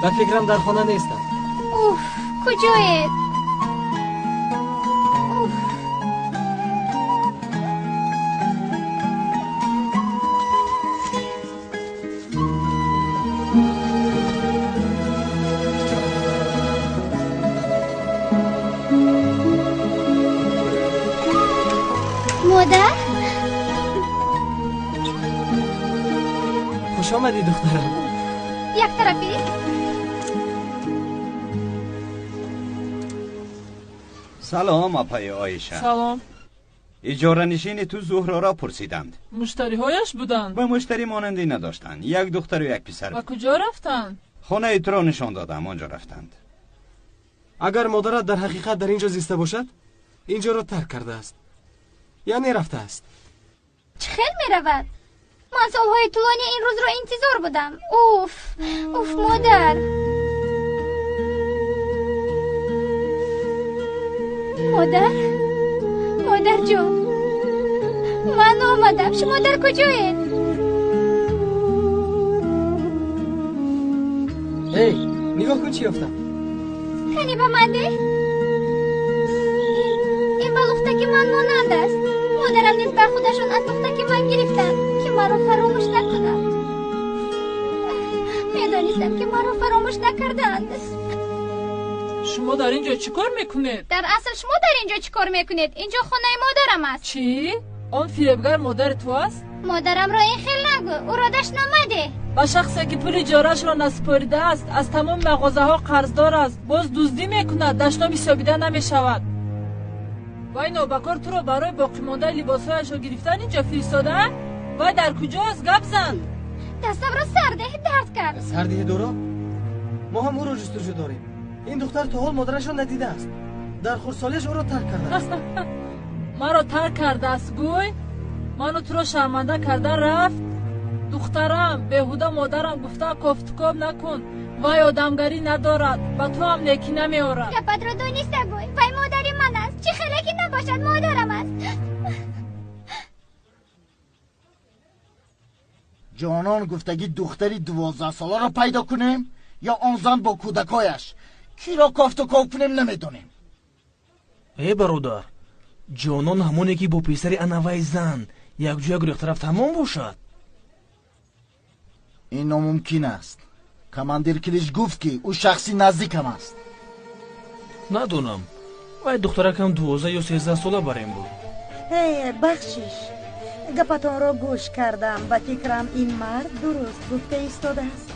Ба фикрам, дар хона нестам. Уф, куҷоед? Уф. Модар. Хуш омадӣ, духтарам. Як тарафӣ. Салом, апаи Оиша. Салом. Иҷоранишини ту Зуҳроро пурсиданд. Муштариҳояш буданд? Ба муштарӣ монандӣ надоштанд, як духтару як писар. Ба куҷо рафтанд? Хонаи туро нишон додам, он ҷо рафтанд. Агар модарат дар ҳақиқат дар ин ҷо зиста бошад, ин ҷоро тарк кардааст, яъне рафтааст. Чӣ хел меравад? Ман солҳои тӯлонӣ ин рӯзро интизор будам. Уф, уф, модар. Модар, модарҷон, ман омадам. Шумо дар куҷоед? Эй, нигоҳ кун, чӣ ёфтам. Кани, ба ман деҳ. Ин ба лухтаки ман монанд аст. Модарам низ ба худашон аз лухтаки ман гирифтанд, ки маро фаромӯш накунанд. Медонистам, ки маро фаромӯш накардаанд. Шумо дар ин ҷо чӣ кор мекунед? Дар асл, шумо дар ин ҷо чӣ кор мекунед? Ин ҷо хонаи модарам аст. Чӣ? Он фиребгар модари ту аст? Модарамро ин хел нагӯ, ӯро дашном мадеҳ. Ба шахсе ки пули иҷораашро насупоридааст, аз тамоми мағозаҳо қарздор аст, боз дуздӣ мекунад, дашном ҳисобида намешавад. Вай нобакор туро барои боқимондаи либосҳояшро гирифтан ин ҷо фиристода? Вай дар куҷоаст? Гап зан. Дастамро сардеҳ, дард кард. Сардеҳ, Доро. Мо ҳам ӯро ҷустуҷӯ дорем. Ин духтар то ҳол модарашро надидааст. Дар хурдсолиаш ӯро тарк кардааст. Маро тарк кардааст, гӯй? Ману туро шарманда карда рафт. Духтарам, беҳуда модарам гуфта кофтукоб накун. Вай одамгарӣ надорад, ба ту ҳам некӣ намеорад. Гапатро дониста гӯй, вай модари ман аст. Чӣ хеле ки набошад, модарам аст. Ҷонон гуфтагӣ духтари 12-соларо пайдо кунем ё он зан бо кӯдакҳояш. Киро кофтукоб кунем, намедонем. Э, бародар, Ҷонон ҳамоне ки бо писари анавай зан якҷоя гурехта рафт, ҳамон бошад? Ин номумкин аст. Командир Килиш гуфт, ки ӯ шахси наздикам аст. Надонам, вай духтаракам 12 ё 13 сола барем буд. Э, бахшиш, гапатонро гӯш кардам. Ба фикрам, ин мард дуруст гуфта истодааст.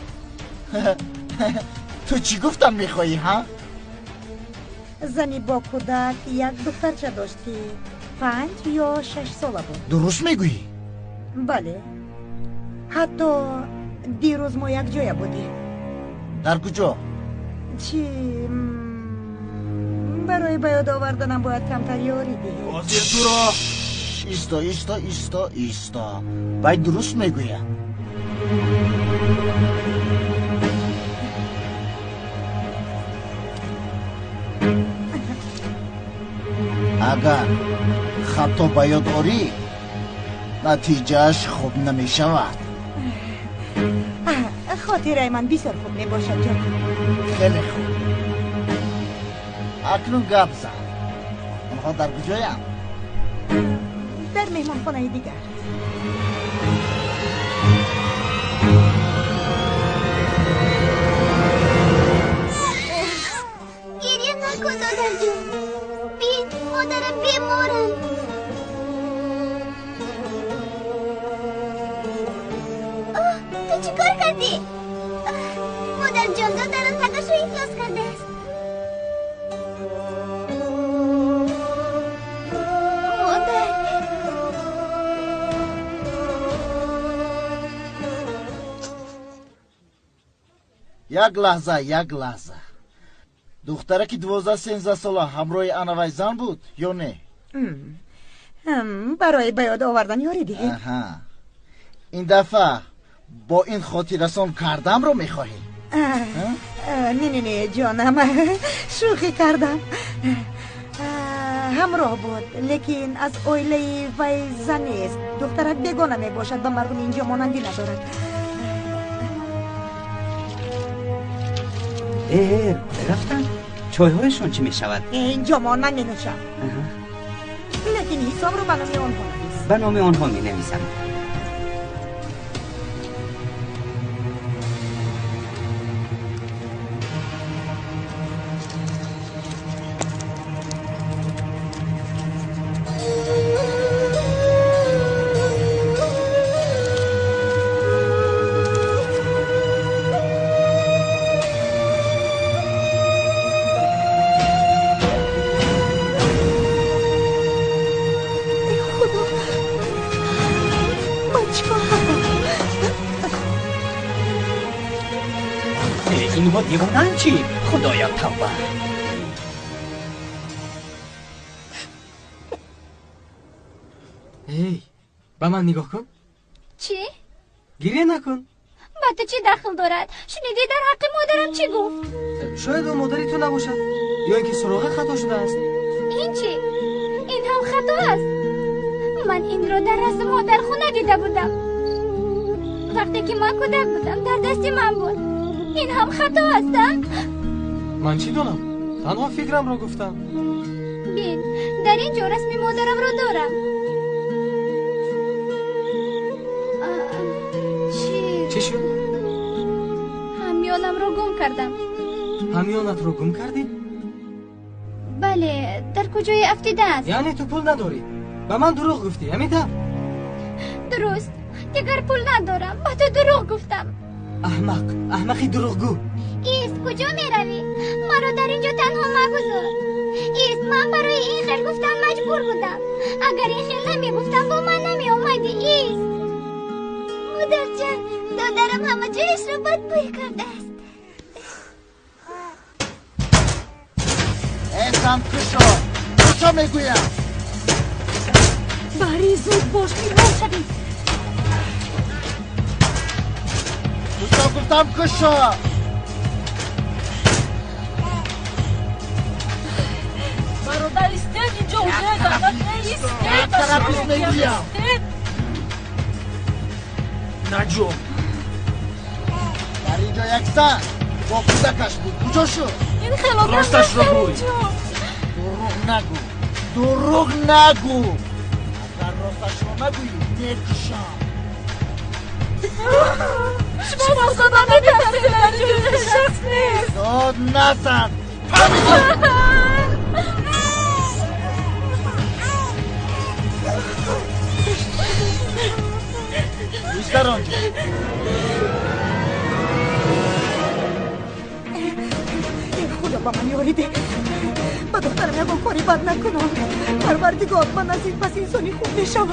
Ту чӣ гуфтан мехоҳӣ, ҳа? Зани бо кӯдак як духтарча дошт, ки 5 ё 6 сола буд. Дуруст мегӯӣ? Бале, ҳатто дирӯз мо якҷоя будем. Дар куҷо? Чӣ, барои ба ёд оварданам бояд камтар ёрӣ диҳӣ. Ҳозир туро. Исто, исто, исто, исто, вай дуруст мегӯяд. Агар хато ба ёд орӣ, натиҷааш хуб намешавад. Хотираи ман бисёр хуб мебошад, ҷон. Хеле хуб, акнун гап зан. Онҳо дар куҷоянд? Дар меҳмонхонаи дигар. Гиря накун, додарҷон. Бин, модарам беморанд. Оҳ, ту чӣ кор кардӣ? Модарҷон, додарам тагашро ифлос кардааст. Модар. Як лаҳза, як лаҳза. Духтараки 12-13 сола ҳамроҳи анавай зан буд ё не? Барои ба ёд овардан ёрӣ диҳед. Аҳа. Ин дафъа бо ин хотиррасон кардамро мехоҳӣ? Не, не, не, ҷонам, шӯхӣ кардам. Ҳамроҳ буд, лекин аз оилаи вай зан нест. Духтарак бегона мебошад, ба мардуми инҷо монандӣ надорад. Рафтанд? Чойҳояшон чӣ мешавад? Инҷо мон ман менӯшам. Лекин ҳисобро ба номи онҳо навис. Ба номи онҳо менависам. اینها دیوانند چی؟ خدایا توبه. ای به من نگاه کن. چی؟ گریه نکن. با تو چی دخل دارد؟ شنیدی در حق مادرم چی گفت؟ شاید او مادری تو نباشد یا اینکه سراغ خطا شده است. این چی؟ این هم خطا است. من این را در رسم مادر خونه دیده بودم. وقتی که من کودک بودم در دست من بود. این هم خطا است. من چی دانم؟ تنها فکرم را گفتم. بین در اینجا رسم مادرم را دارم. چی؟ چی شد؟ همیانم را گم کردم. همیانت را گم کردی؟ بله، در کجای افتیده است. یعنی تو پول نداری؟ به من دروغ گفتی، همین طور؟ درست، دیگر پول ندارم. به تو دروغ گفتم. احمق، احمقی دروغگو. ایست، کجا می روی؟ مرا در اینجا تنها مگذار. ایست، من برای این خیل گفتن مجبور بودم. اگر این خیل نمی گفتم با من نمی آمدی. ایست. مادر جان، دادرم همه جایش را بدبوی کرده است. ایستم کشا، کشا می گویم. بری زود باش، بیرون شوی. کشا گفتم کشا. برادر ایستید اینجا حجره دولت نیست. طرف میگویم. نجوم در اینجا یک زن با کودکش بود. کجا شد؟ این خیلی راستش را گوی. دروغ نگو، دروغ نگو. اگر راستش را نگویی میکشم. شما از خدا نمی‌ترسید؟ در اینجا شخص نیست. داد نزن. فهمیدی؟ بیشتر آنجا. خدا با من یاری ده. با دخترم یکم کاری بد نکنم. پروردگار من از این پس انسانی خوب میشم.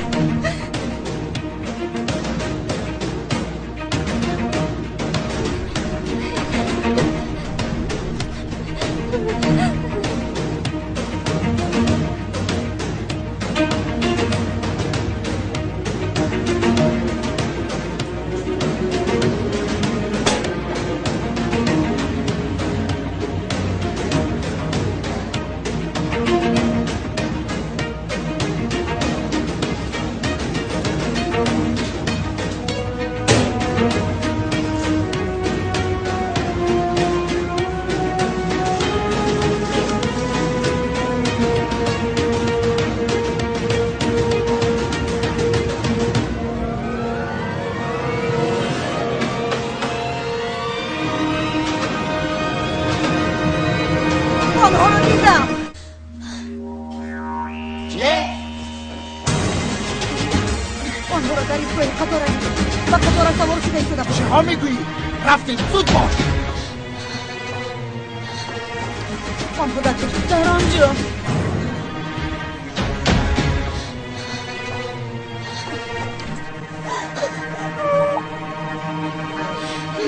زود باش. آنها در کجا؟ در آنجا.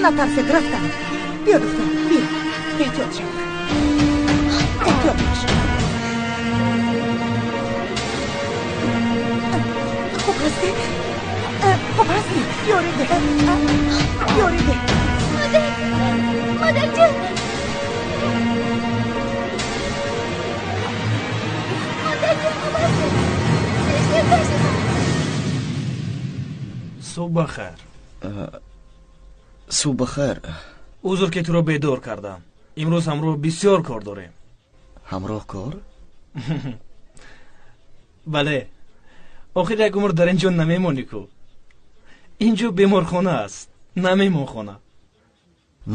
نترسید، رفتم. بیا دختر، بیا. احتیاط شو. Субҳ бахайр. Субҳ бахайр. Узр ки туро бедор кардам. Имрӯз ҳамроҳ бисёр кор дорем. Ҳамроҳ кор? Бале. Охир як умр дар ин ҷо намемонӣ ку. Ин ҷо беморхона аст, на меҳмонхона.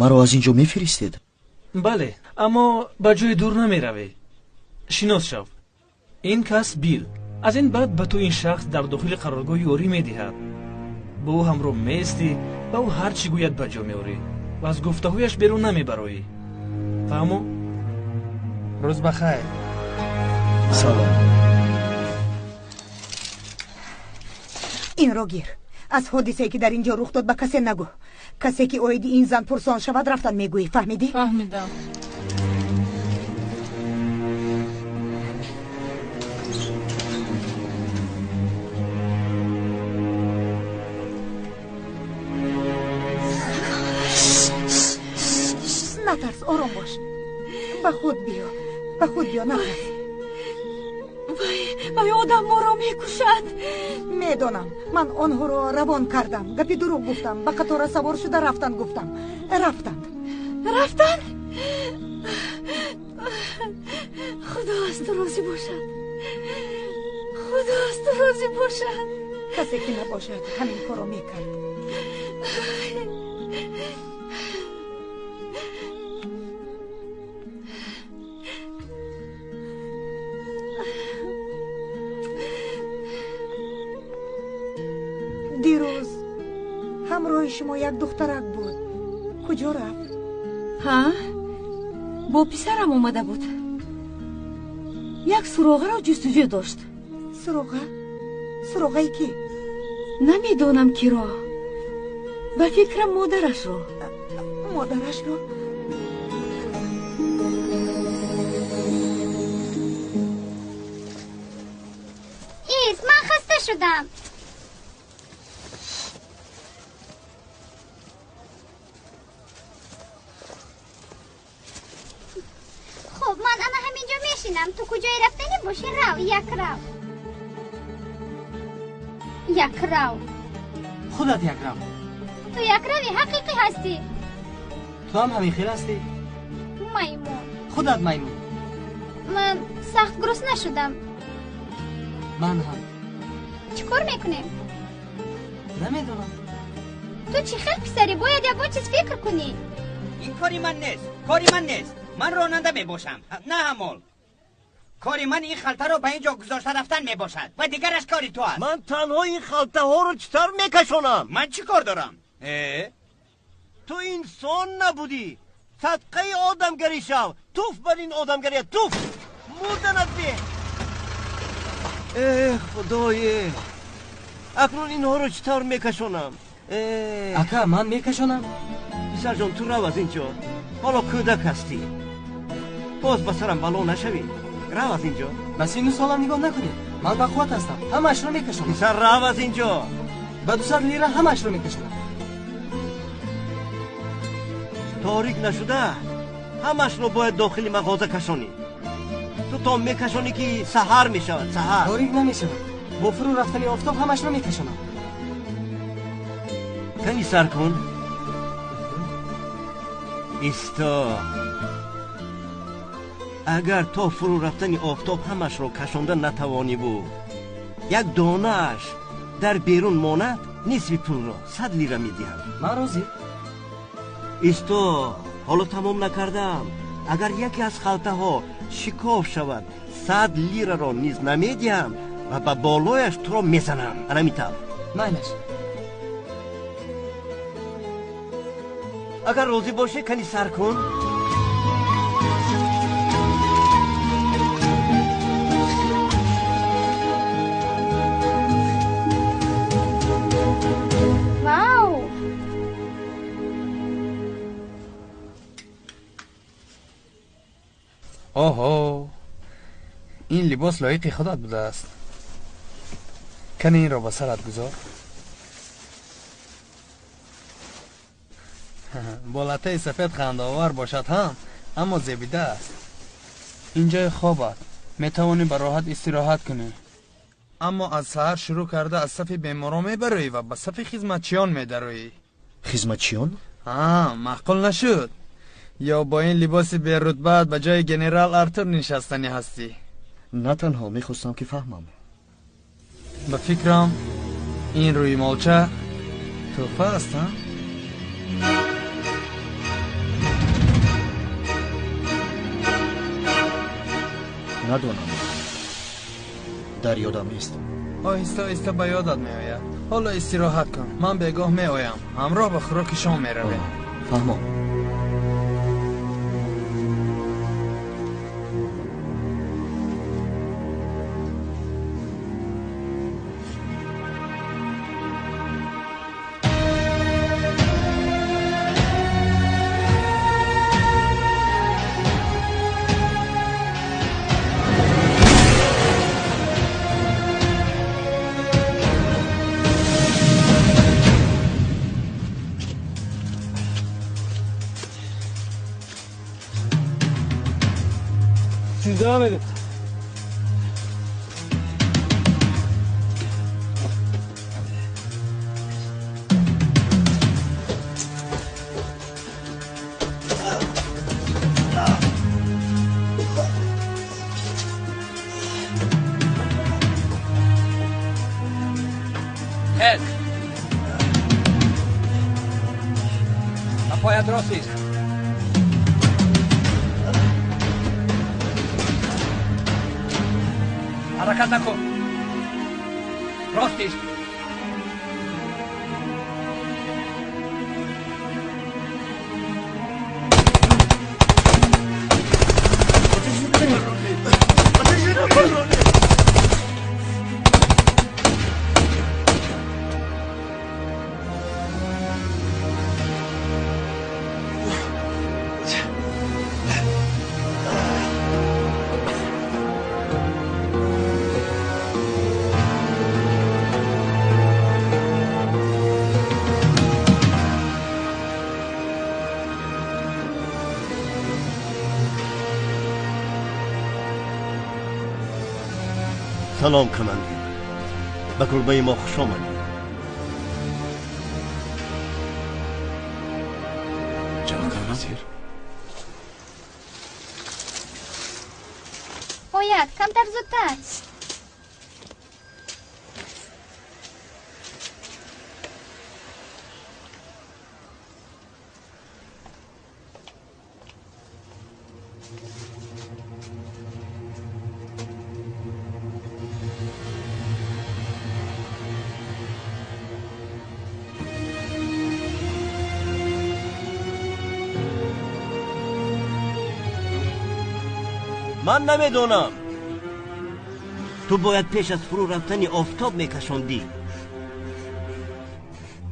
Маро аз ин ҷо мефиристед? Бале, аммо ба ҷои дур намеравӣ. Шинос шав. Ин кас Бил. Аз ин баъд ба ту ин шахс дар дохили қароргоҳ ёрӣ медиҳад. Бо ӯ ҳамроҳ меистӣ ва ӯ ҳар чӣ гӯяд ба ҷо меорӣ ва аз гуфтаҳояш берун намебароӣ. Фаҳмо? Рӯз ба хайр. Салом. Инро гир. Аз ҳодисае ки дар ин ҷо рух дод ба касе нагӯ. Касе ки оиди ин зан пурсон шавад, рафтан мегӯӣ. Фаҳмидӣ? Фаҳмидам. Натарс, ором бош. Ба худ биё, ба худ биё, натарс. Вай одам моро мекушад. Медонам, ман онҳоро равон кардам. Гапи дурӯғ гуфтам. Ба қатора савор шуда рафтанд гуфтам. Рафтанд. Рафтанд? Худо аз ту розӣ бошад. Худо аз ту розӣ бошад. Касе ки набошад ҳамин корро мекард. Дирӯз ҳамроҳи шумо як духтарак буд. Куҷо рафт? Ҳа, бо писарам омада буд. Як суроғаро ҷустуҷӯ дошт. Суроға? Суроғаи кӣ? Намедонам киро. Ба фикрам модарашро. Модарашро? Ис, ман хаста шудам. Хуб, ман ана ҳамин ҷо мешинам. Ту куҷое рафтанӣ бошӣ, рав, як рав. Як рав. Худат як рав. Ту як рави ҳақиқӣ ҳастӣ. Ту ҳам ҳамин хел ҳастӣ. Маймун. Худат маймун. Ман сахт гурусна шудам. Ман ҳам. Чӣ кор мекунем? Намедонам. Ту чӣ хел писарӣ? Бояд ягон чиз фикр кунӣ. Ин кори ман нест. Кори ман нест. Ман ронанда мебошам, на ҳамол. Кори ман ин халтаро ба ин ҷо гузошта рафтан мебошад ва дигараш кори ту аст. Ман танҳо ин халтаҳоро чӣ тавр мекашонам? Ман чӣ кор дорам? Ту инсон набудӣ. Садқаи одамгарӣ шав. Туф бар ин одамгария, туф! Мурданат бе! Э, худое! Акнун инҳоро чӣ тавр мекашонам? Ака, ман мекашонам. Писарҷон, ту рав аз ин ҷо. Ҳоло кӯдак ҳастӣ. Боз ба сарам бало нашавӣ. Рав аз ин ҷо. Ба сину солам нигоҳ накунед. Ман ба қувват ҳастам. Ҳамаашро мекашонам. Писар, рав аз ин ҷо. Ба 200 лира ҳамаашро мекашонам. Торик нашуда ҳамаашро бояд дохили мағоза кашонӣ. Ту то мекашонӣ ки саҳар мешавад, саҳар. Торик намешавад. Бо фурӯ рафтани офтоб ҳамаашро мекашонам. Кани сар кун. Исто. Агар то фурӯ рафтани офтоб ҳамашро кашонда натавониву як донааш дар берун монад, нисфи пулро 100 лира медиҳам. Ман розӣ. Исто, ҳоло тамом накардам. Агар яке аз халтаҳо шикоф шавад, 100 лираро низ намедиҳам ва ба болояш туро мезанам. Ана тавр. Майлаш. Агар розӣ бошӣ, кани сар кун. Вау! Оҳо, ин либос лоиқи худат будааст. Кани инро ба сарат гузор. Бо латтаи сафед хандаовар бошад ҳам, аммо зебида аст. Ин ҷои хоб аст. Метавонӣ ба роҳат истироҳат кунӣ. Аммо аз саҳар шурӯъ карда аз сафи беморон мебароӣ ва ба сафи хизматчиён медароӣ. Хизматчиён? Ҳа, маъқул нашуд. Ё бо ин либоси берутбаат ба ҷои генерал Артур нишастанӣ ҳастӣ? На танҳо мехостам ки фаҳмам. Ба фикрам ин рӯймолча тӯҳфа аст, ҳа? Надонам, дар ёдам нест. Оҳиста оҳиста ба ёдат меояд. Ҳоло истироҳат кун, ман бегоҳ меоям, ҳамроҳ ба хӯроки шом меравем. Фаҳмом. Siz devam edin. Хез! Ба поят рост ист. Ҳаракат накун. Рост ист. Салом, командир. Ба кулбаи мо хуш омадед. Ҷаноб вазир. Ояд, камтар зудтар. Ман намедонам. Ту бояд пеш аз фурӯ рафтани офтоб мекашондӣ.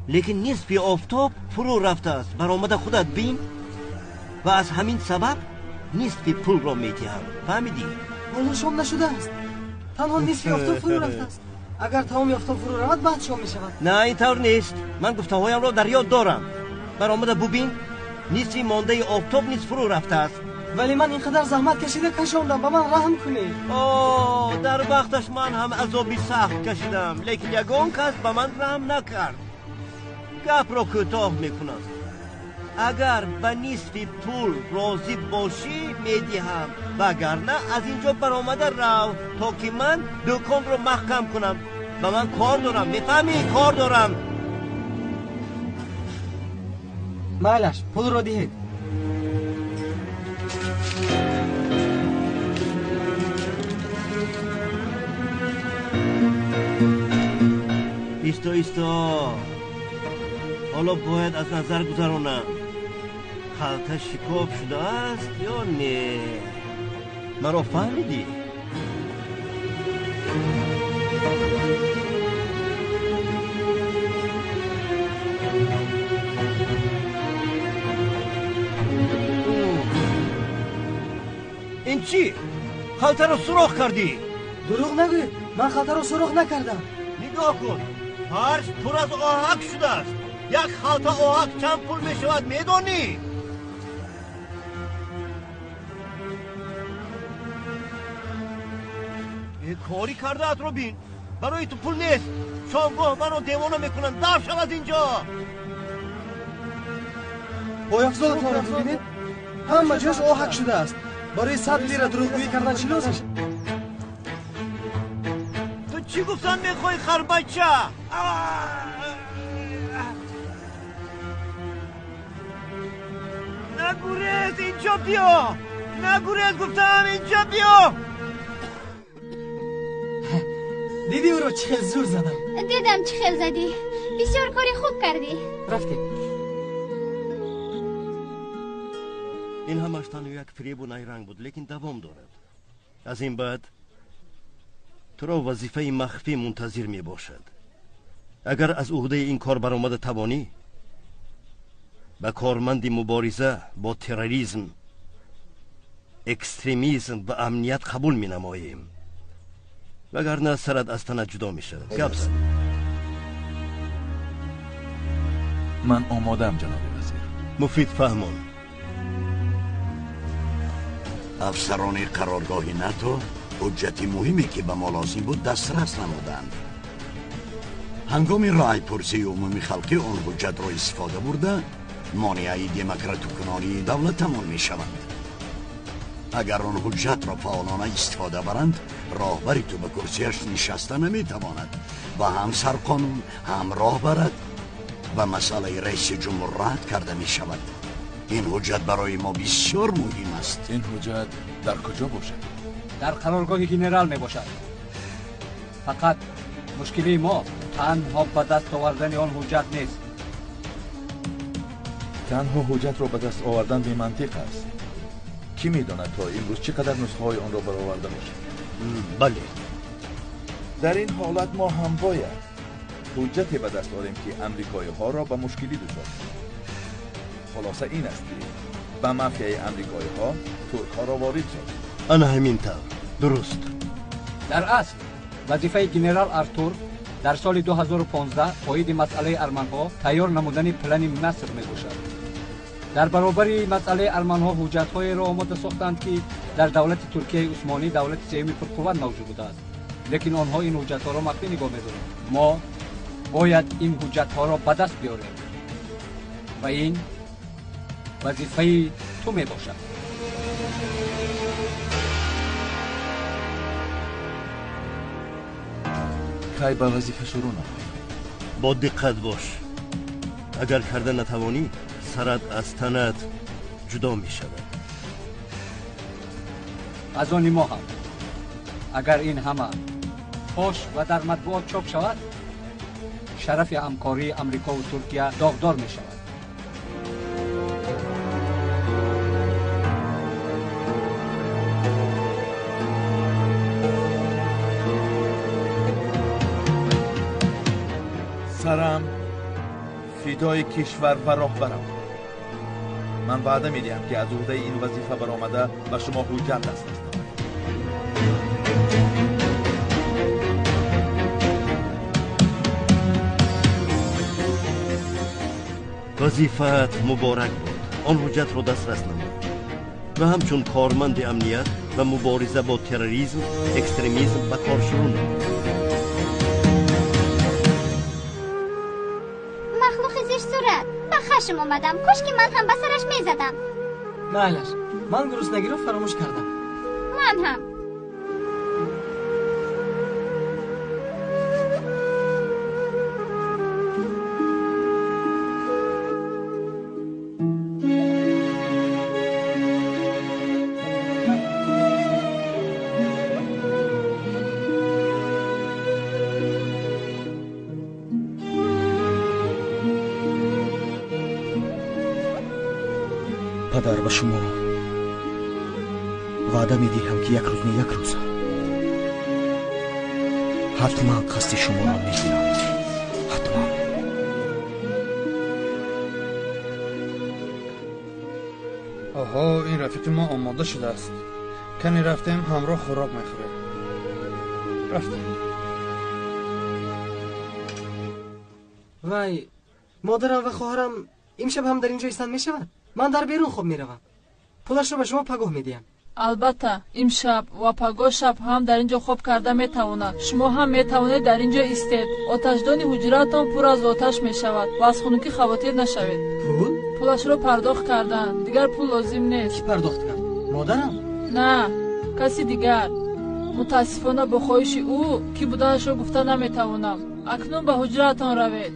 Лекин нисфи офтоб фурӯ рафтааст. Баромада худат бин ва аз ҳамин сабаб нисфи пулро медиҳам. Фаҳмидӣ? Ҳоло шом нашудааст. Танҳо нисфи офтоб фурӯ рафтааст. Агар тамоми офтоб фурӯ равад, баъд шом мешавад. На, ин тавр нест. Ман гуфтаҳоямро дар ёд дорам. Баромада бубин, нисфи мондаи офтоб низ фурӯ рафтааст. Вале ман ин қадар заҳмат кашида кашондам, ба ман раҳм кунед. О, дар вақташ ман ҳам азоби сахт кашидам, лекин ягон кас ба ман раҳм накард. Гапро кӯтоҳ мекунам. Агар ба нисфи пул розӣ бошӣ, медиҳам, вагарна аз ин ҷо баромада рав, то ки ман дуконро маҳкам кунам. Ба ман кор дорам, мефаҳмӣ? Кор дорам. Майлаш, пулро диҳед. Исто, исто. Ҳоло бояд аз назар гузаронам. Халта шикоф шудааст ё не? Маро фаҳмидӣ? Ин чӣ? Халтаро сурох кардӣ? Дурӯғ нагӯед, ман халтаро сурох накардам. Нигоҳ кун, фарш пур аз оҳак шудааст. Як халта оҳак чанд пул мешавад, медонӣ? Кори кардаатро бин. Барои ту пул нест. Шомгоҳ маро девона мекунанд. Даф шав аз инҷо. Пойафзолатонро бибинед, ҳама ҷош оҳак шудааст. Барои 100 лира дурӯғгӯӣ кардан чӣ лозим? Ту чӣ гуфтан мехоҳӣ, харбача? Нагурез, инҷо биё! Нагурез, гуфтам, инҷо биё! Дидӣ ӯро чӣ хел зур задам? Дидам чӣ хел задӣ. Бисёр кори хуб кардӣ. Рафтем. Ин ҳамаш танҳо як фиребу найранг буд, лекин давом дорад. Аз ин баъд туро вазифаи махфӣ мунтазир мебошад. Агар аз уҳдаи ин кор баромада тавонӣ, ба корманди мубориза бо терроризм, экстремизм ва амният қабул менамоем. Вагарна сарат аз танат ҷудо мешавад. Гап зан. Ман омодаам, ҷаноби вазир. Муфид фаҳмон. Афсарони қароргоҳи НАТО ҳуҷҷати муҳиме ки ба мо лозим буд дастрас намуданд. Ҳангоми раъйпурсии умумии халқӣ он ҳуҷҷатро истифода бурда монеаи демократикунонии давлатамон мешаванд. Агар он ҳуҷҷатро фаъолона истифода баранд, роҳбари ту ба курсияш нишаста наметавонад ва ҳам сарқонун, ҳам роҳбарат ва масъалаи раиси ҷумҳур рад карда мешавад. Ин ҳуҷҷат барои мо бисёр муҳим аст. Ин ҳуҷҷат дар куҷо бошад? Дар қароргоҳи генерал мебошад. Фақат мушкилии мо танҳо ба даст овардани он ҳуҷҷат нест. Танҳо ҳуҷҷатро ба даст овардан бемантиқ аст. Кӣ медонад то имрӯз чӣ қадар нусхаҳои онро бароварда бошад? Бале. Дар ин ҳолат мо ҳам бояд ҳуҷҷате ба даст орем, ки амрикоиҳоро ба мушкилӣ дучор кунад. Хулоса ин аст, ки ба мафияи амрикоиҳо туркҳоро ворид созем. Ана ҳамин тавр. Дуруст. Дар асл вазифаи генерал Артур дар соли 2015 оиди масъалаи арманҳо тайёр намудани плани Наср мебошад. Дар баробари масъалаи арманҳо ҳуҷҷатҳоеро омода сохтанд, ки дар давлати Туркияи Усмонӣ давлати сеюми пурқувват мавҷуд будааст. Лекин онҳо ин ҳуҷҷатҳоро махфӣ нигоҳ медоранд. Мо бояд ин ҳуҷҷатҳоро ба даст биёрем ва ин вазифаи ту мебошад. Кай ба вазифа шурӯъ намоем? Бо диққат бош. Агар карда натавонӣ, сарат аз танат ҷудо мешавад. Аз они мо ҳам. Агар ин ҳама фош ва дар матбуот чоп шавад, шарафи ҳамкории Амрикову Туркия доғдор мешавад. Сарам фидои кишвар ва роҳбарам. Ман ваъда медиҳам, ки аз уҳдаи ин вазифа баромада ба шумо ҳуҷҷат дастрас намоям. Вазифаат муборак бод. Он ҳуҷҷатро дастрас намуд ва ҳамчун корманди амният ва мубориза бо терроризм, экстремизм ба кор шурӯъ намуд. Махлуқи зиштсурат, ба хашм омадам. Кош ки ман ҳам ба сараш мезадам. Майлаш, ман гуруснагиро фаромӯш кардам. Ман ҳам. Падар, ба шумо ваъда медиҳам, ки як рӯз не як рӯз ҳатман қасди шуморо мегирам. Ҳатман. Оҳо, ин рафиқи мо омода шудааст. Кани рафтем, ҳамроҳ хӯрок мехӯрем. Рафтем. Вай, модарам ва хоҳарам имшаб ҳам дар ин ҷо истанд мешавад? Ман дар берун хоб меравам. Пулашро ба шумо пагоҳ медиҳам. Албатта, имшаб ва пагоҳ шаб ҳам дар ин ҷо хоб карда метавонад. Шумо ҳам метавонед дар ин ҷо истед. Оташдони ҳуҷраатон пур аз оташ мешавад ва аз хунукӣ хавотир нашавед. Пул? Пулашро пардохт карданд. Дигар пул лозим нест. Кӣ пардохт кард? Модарам? На, каси дигар. Мутаассифона бо хоҳиши ӯ кӣ буданашро гуфта наметавонам. Акнун ба ҳуҷраатон равед.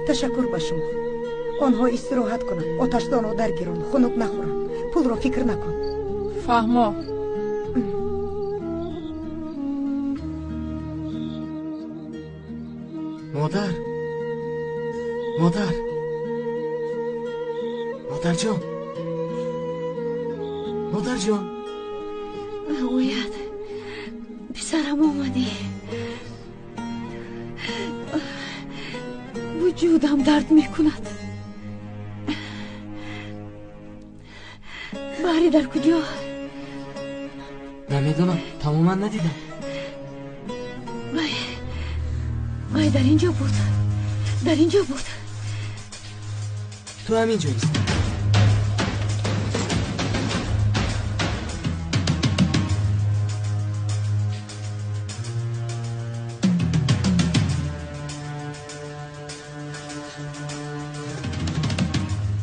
Ташаккур ба шумо. Онҳо истироҳат кунанд, оташдонро даргиранд, хунук нахӯранд. Пулро фикр накун. Фаҳмо. Модар, модар, модарҷон, модарҷон. Ояд, писарам омадӣ. Вуҷудам дард мекунад. Баҳри дар куҷо? Намедонам, тамоман надидам. Вай дар ин ҷо буд, дар ин ҷо буд. Ту ҳамин ҷо истӣ.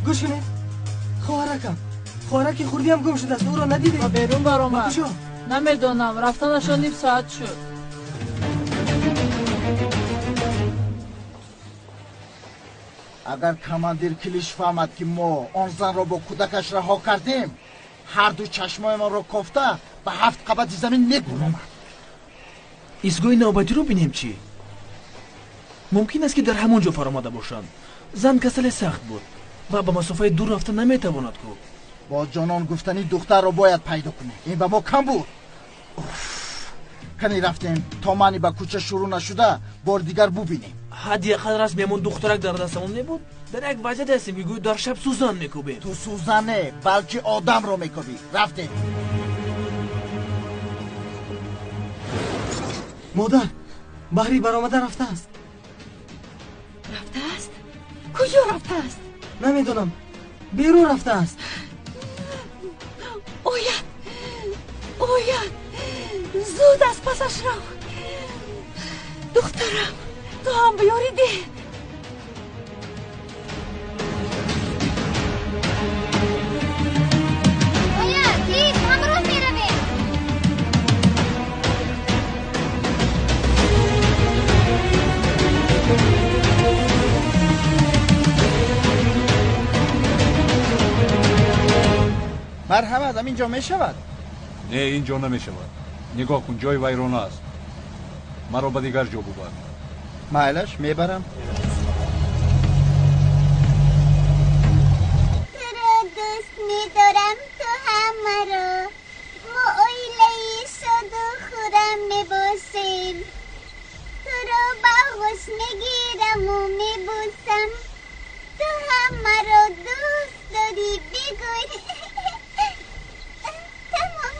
Гӯш кунед, хоҳаракам, хоҳараки хурдиам гум шудааст, ӯро надидед? Ба берун баромад. Ба куҷо? Намедонам, рафтанашон ним соат шуд. Агар командир Килиш фаҳмад, ки мо он занро бо кӯдакаш раҳо кардем, ҳарду чашмоямонро кофта ба 7 қабати замин мегуронад. Истгоҳи навбатиро бинем чӣ? Мумкин аст, ки дар ҳамон ҷо фаромада бошанд. Зан касале сахт буд ва ба масофаи дур рафта наметавонад ку. Бо ҷонон гуфтани духтарро бояд пайдо кунем. Ин ба мо кам буд. Уф, кани рафтем то мани ба кӯча шурӯъ нашуда бори дигар бубинем. Ҳадди ақал расмиамон духтарак дар дастамон мебуд. Дар як вазъияте ҳастем, ки гӯё дар шаб сӯзан мекӯбем. Ту сӯзан не, балки одамро мекӯбӣ. Рафтем. Модар, Баҳрӣ баромада рафтааст. Рафтааст? Куҷо рафтааст? Намедонам, берун рафтааст. Ояд, ояд, зуд аз пасаш рав. Духтарам, ту ҳам биёрӣ деҳ. Ояд, тез ҳамроҳ меравем. Марҳамат, ҳамин ҷо мешавад? Не, ин ҷо намешавад. Нигоҳ кун, ҷои вайрона аст. Маро ба дигар ҷо бубар. Майлаш, мебарам. Туро дӯст медорам, ту ҳам маро. Мо оилаи шоду хуррам мебошем. Туро ба оғӯш мегираму мебӯсам. Ту ҳам маро дӯст дорӣ, бигӯй. Тамом.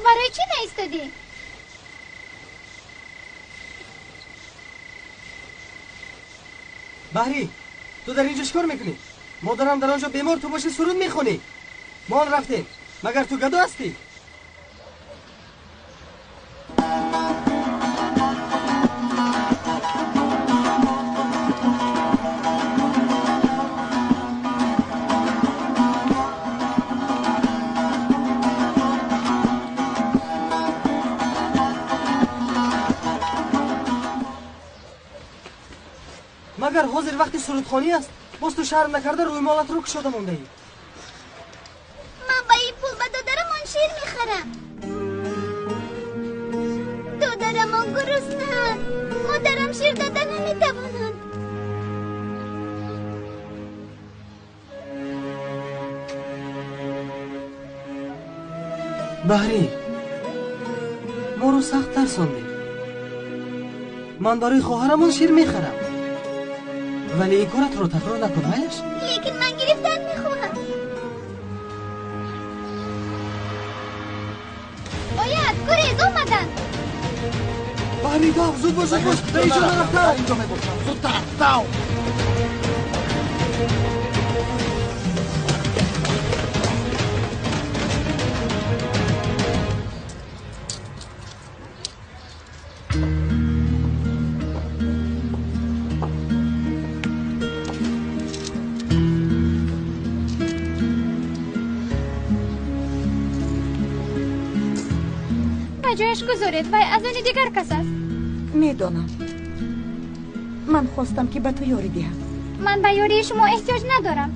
Барои чӣ наистодӣ? Баҳрӣ, ту дар ин ҷо чӣ кор мекунӣ? Модарам дар он ҷо бемор, ту бошӣ суруд мехонӣ. Мо он рафтем. Магар ту гадо ҳастӣ? Магар ҳозир вақти сурудхонӣ аст? Боз ту шарм накарда рӯймолатро кушода мондаӣ. Ман ба ин пул ба додарамон шир мехарам. Додарамон гуруснаанд. Модарам шир дода наметавонад. Баҳрӣ, моро сахт тарсондӣ. Ман барои хоҳарамон шир мехарам. Вале ин коратро такрор накун, майлаш? Лекин ман гирифтан мехоҳам. Ҳамид, дав, зуд бош, зуд бош, ба инҷо нарафта. Инҷо мебошам, зудтар, дав. Ҷояш гузоред, вай аз они дигар кас аст. Медонам. Ман хостам, ки ба ту ёрӣ диҳам. Ман ба ёрии шумо эҳтиёҷ надорам.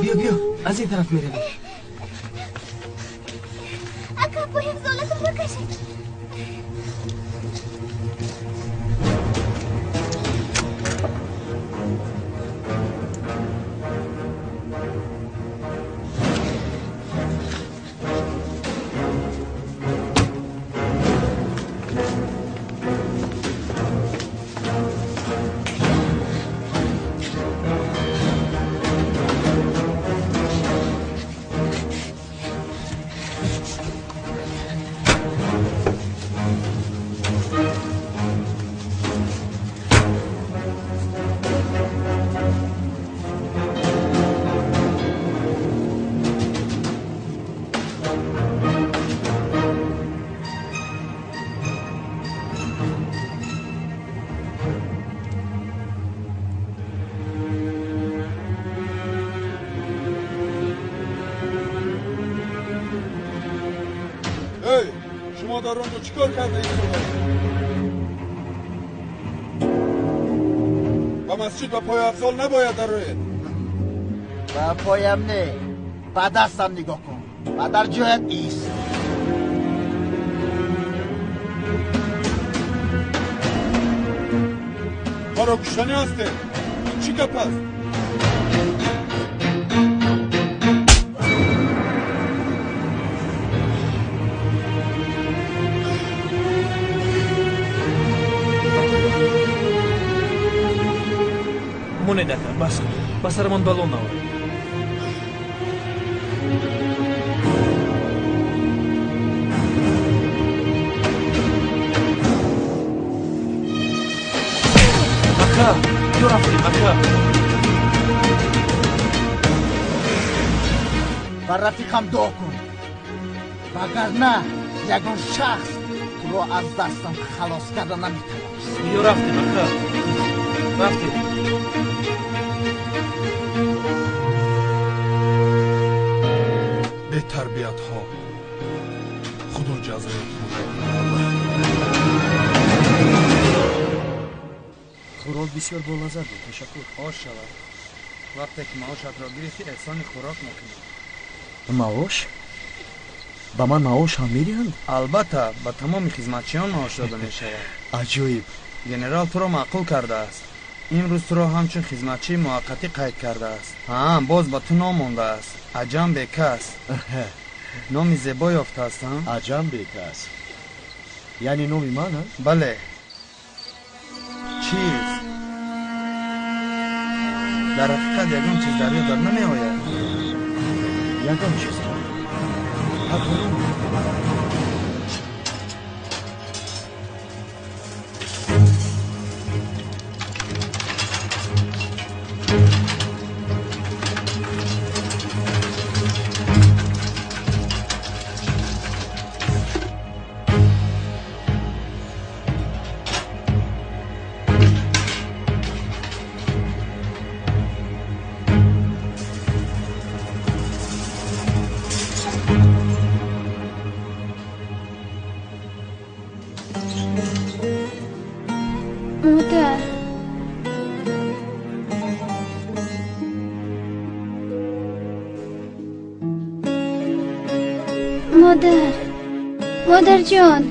Биё, биё, аз ин тараф меравем. Шумо дар он ҷо чӣ кор карда истодаед? Ба масҷид ба пойафзол набояд дароед. Ба поям не, ба дастам нигоҳ кун ва дар ҷоят ист. Маро куштанӣ ҳастед? Ин чӣ гап аст? Монед, ака, бас кун, ба сарамон бало наоред. Ака, ё рафтем, ака. Ба рафиқам дуо кун, вагарна ягон шахс туро аз дастам халос карда наметавонист. Ё рафтем, ака, рафтем. Бетарбиятҳо, худо ҷазоятон. Хӯрок бисёр болаззат буд, ташаккур. Ош шавад. Вақте ки маошатро гирифтӣ, эҳсони хӯрок мекунӣ. Маош? Ба ман маош ҳам медиҳанд? Албатта, ба тамоми хизматчиён маош дода мешавад. Аҷоиб. Генерал туро маъқул кардааст. Имрӯз туро ҳамчун хизматчии муваққатӣ қайд кардааст. Ҳа, боз ба ту ном мондааст. Аҷам Бекас. Номи зебо ёфтааст, ҳа? Аҷам Бекас. Яъне номи ман, ҳа? Бале. Чиз. Дар ҳақиқат ягон чиз дар ёдат намеояд? Ягон чиз. Ҳатто ном. Модар. Модар. Модарҷон.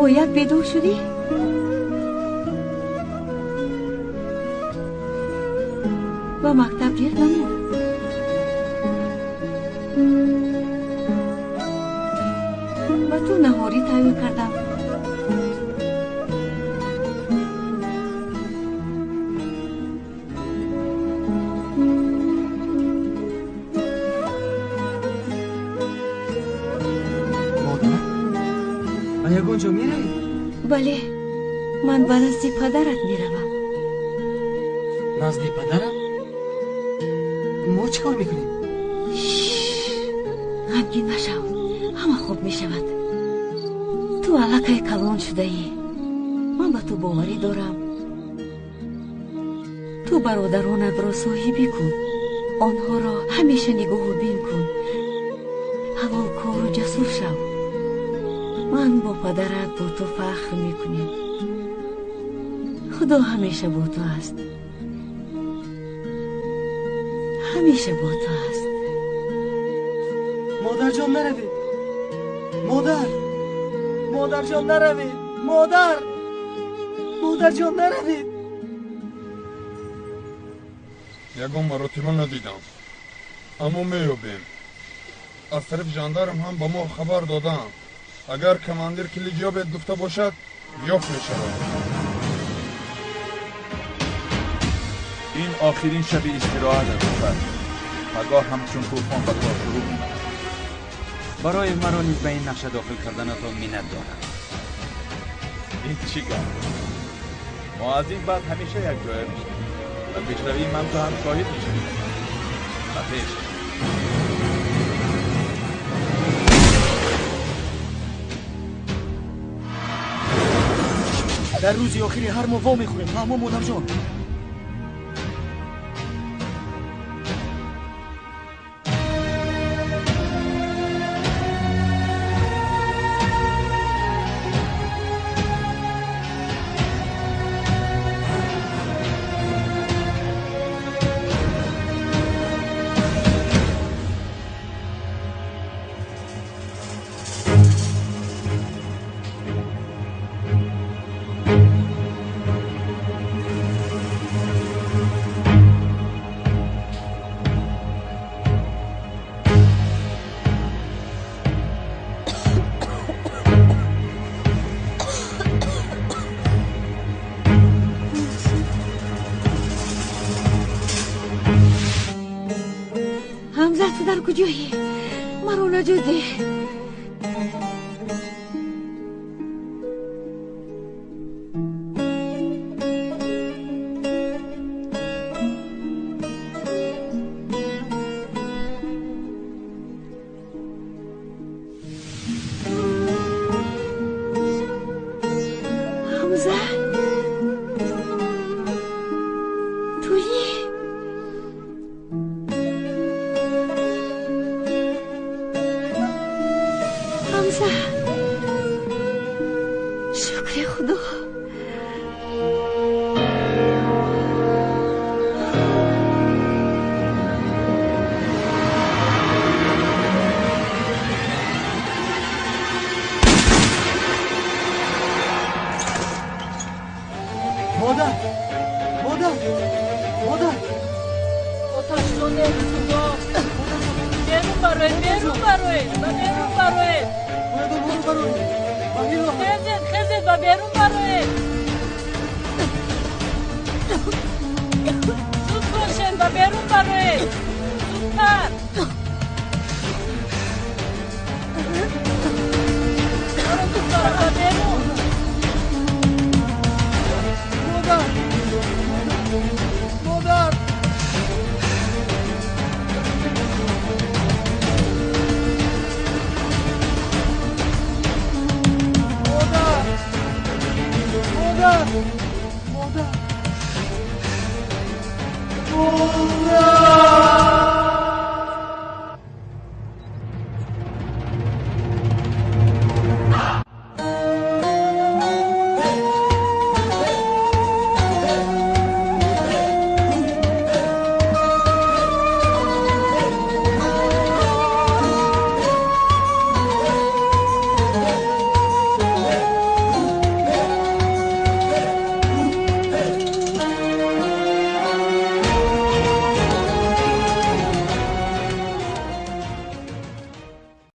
Якбояк бедор шудӣ? Ба мактаб дер намуд? Ба ту наҳорӣ тайёр кардам. Ба ягон ҷо меравӣ? Бале, ман ба назди падарат меравам. Назди падарам? Мо чӣ кор мекунем? Ғамгин машав, ҳама хуб мешавад. Ту аллакай калон шудаӣ. Ман ба ту боварӣ дорам. Ту бародаронатро соҳибӣ кун, онҳоро ҳамеша нигоҳубин кун. Ҳалолкору ҷасур шав. Ман бо падарат бо ту фахр мекунем. Худо ҳамеша бо ту аст, ҳамеша бо ту аст. Модарҷон, наравед. Модар, модарҷон, наравед. Модар, модарҷон, наравед. Ягон маротиба надидам, аммо меёбем. Аз тарафи жандарм ҳам ба мо хабар додаанд. Агар командир килид ёбед гуфта бошад, ёфт мешавад. Ин охирин шаби истироҳат аст, духтар. Пагоҳ ҳамчун тӯфон ба кор шурӯъ менамояд. Барои маро низ ба ин нақша дохил карданатон миннат дорам. Ин чӣ гап? Мо аз ин баъд ҳамеша якҷоя мешавем. Ба пешравии ман ту ҳам шоҳид мешавӣ. Ба пеш. Дар рӯзи охири ҳар мо во мехӯрем, ҳамо модарҷон. Ҳамза, ту дар куҷоӣ? Маро наҷот деҳ. Ҳамза, туӣ? Ҳамза, шукри Худо. Модар, модар, модар. Оташдоне Худо, берун бароед, берун бароед, ба берун бароед. Бояд онҳоро барорем. Хезед, хезед, ба берун бароед. Зуд бошед, ба берун бароед. Зудтар.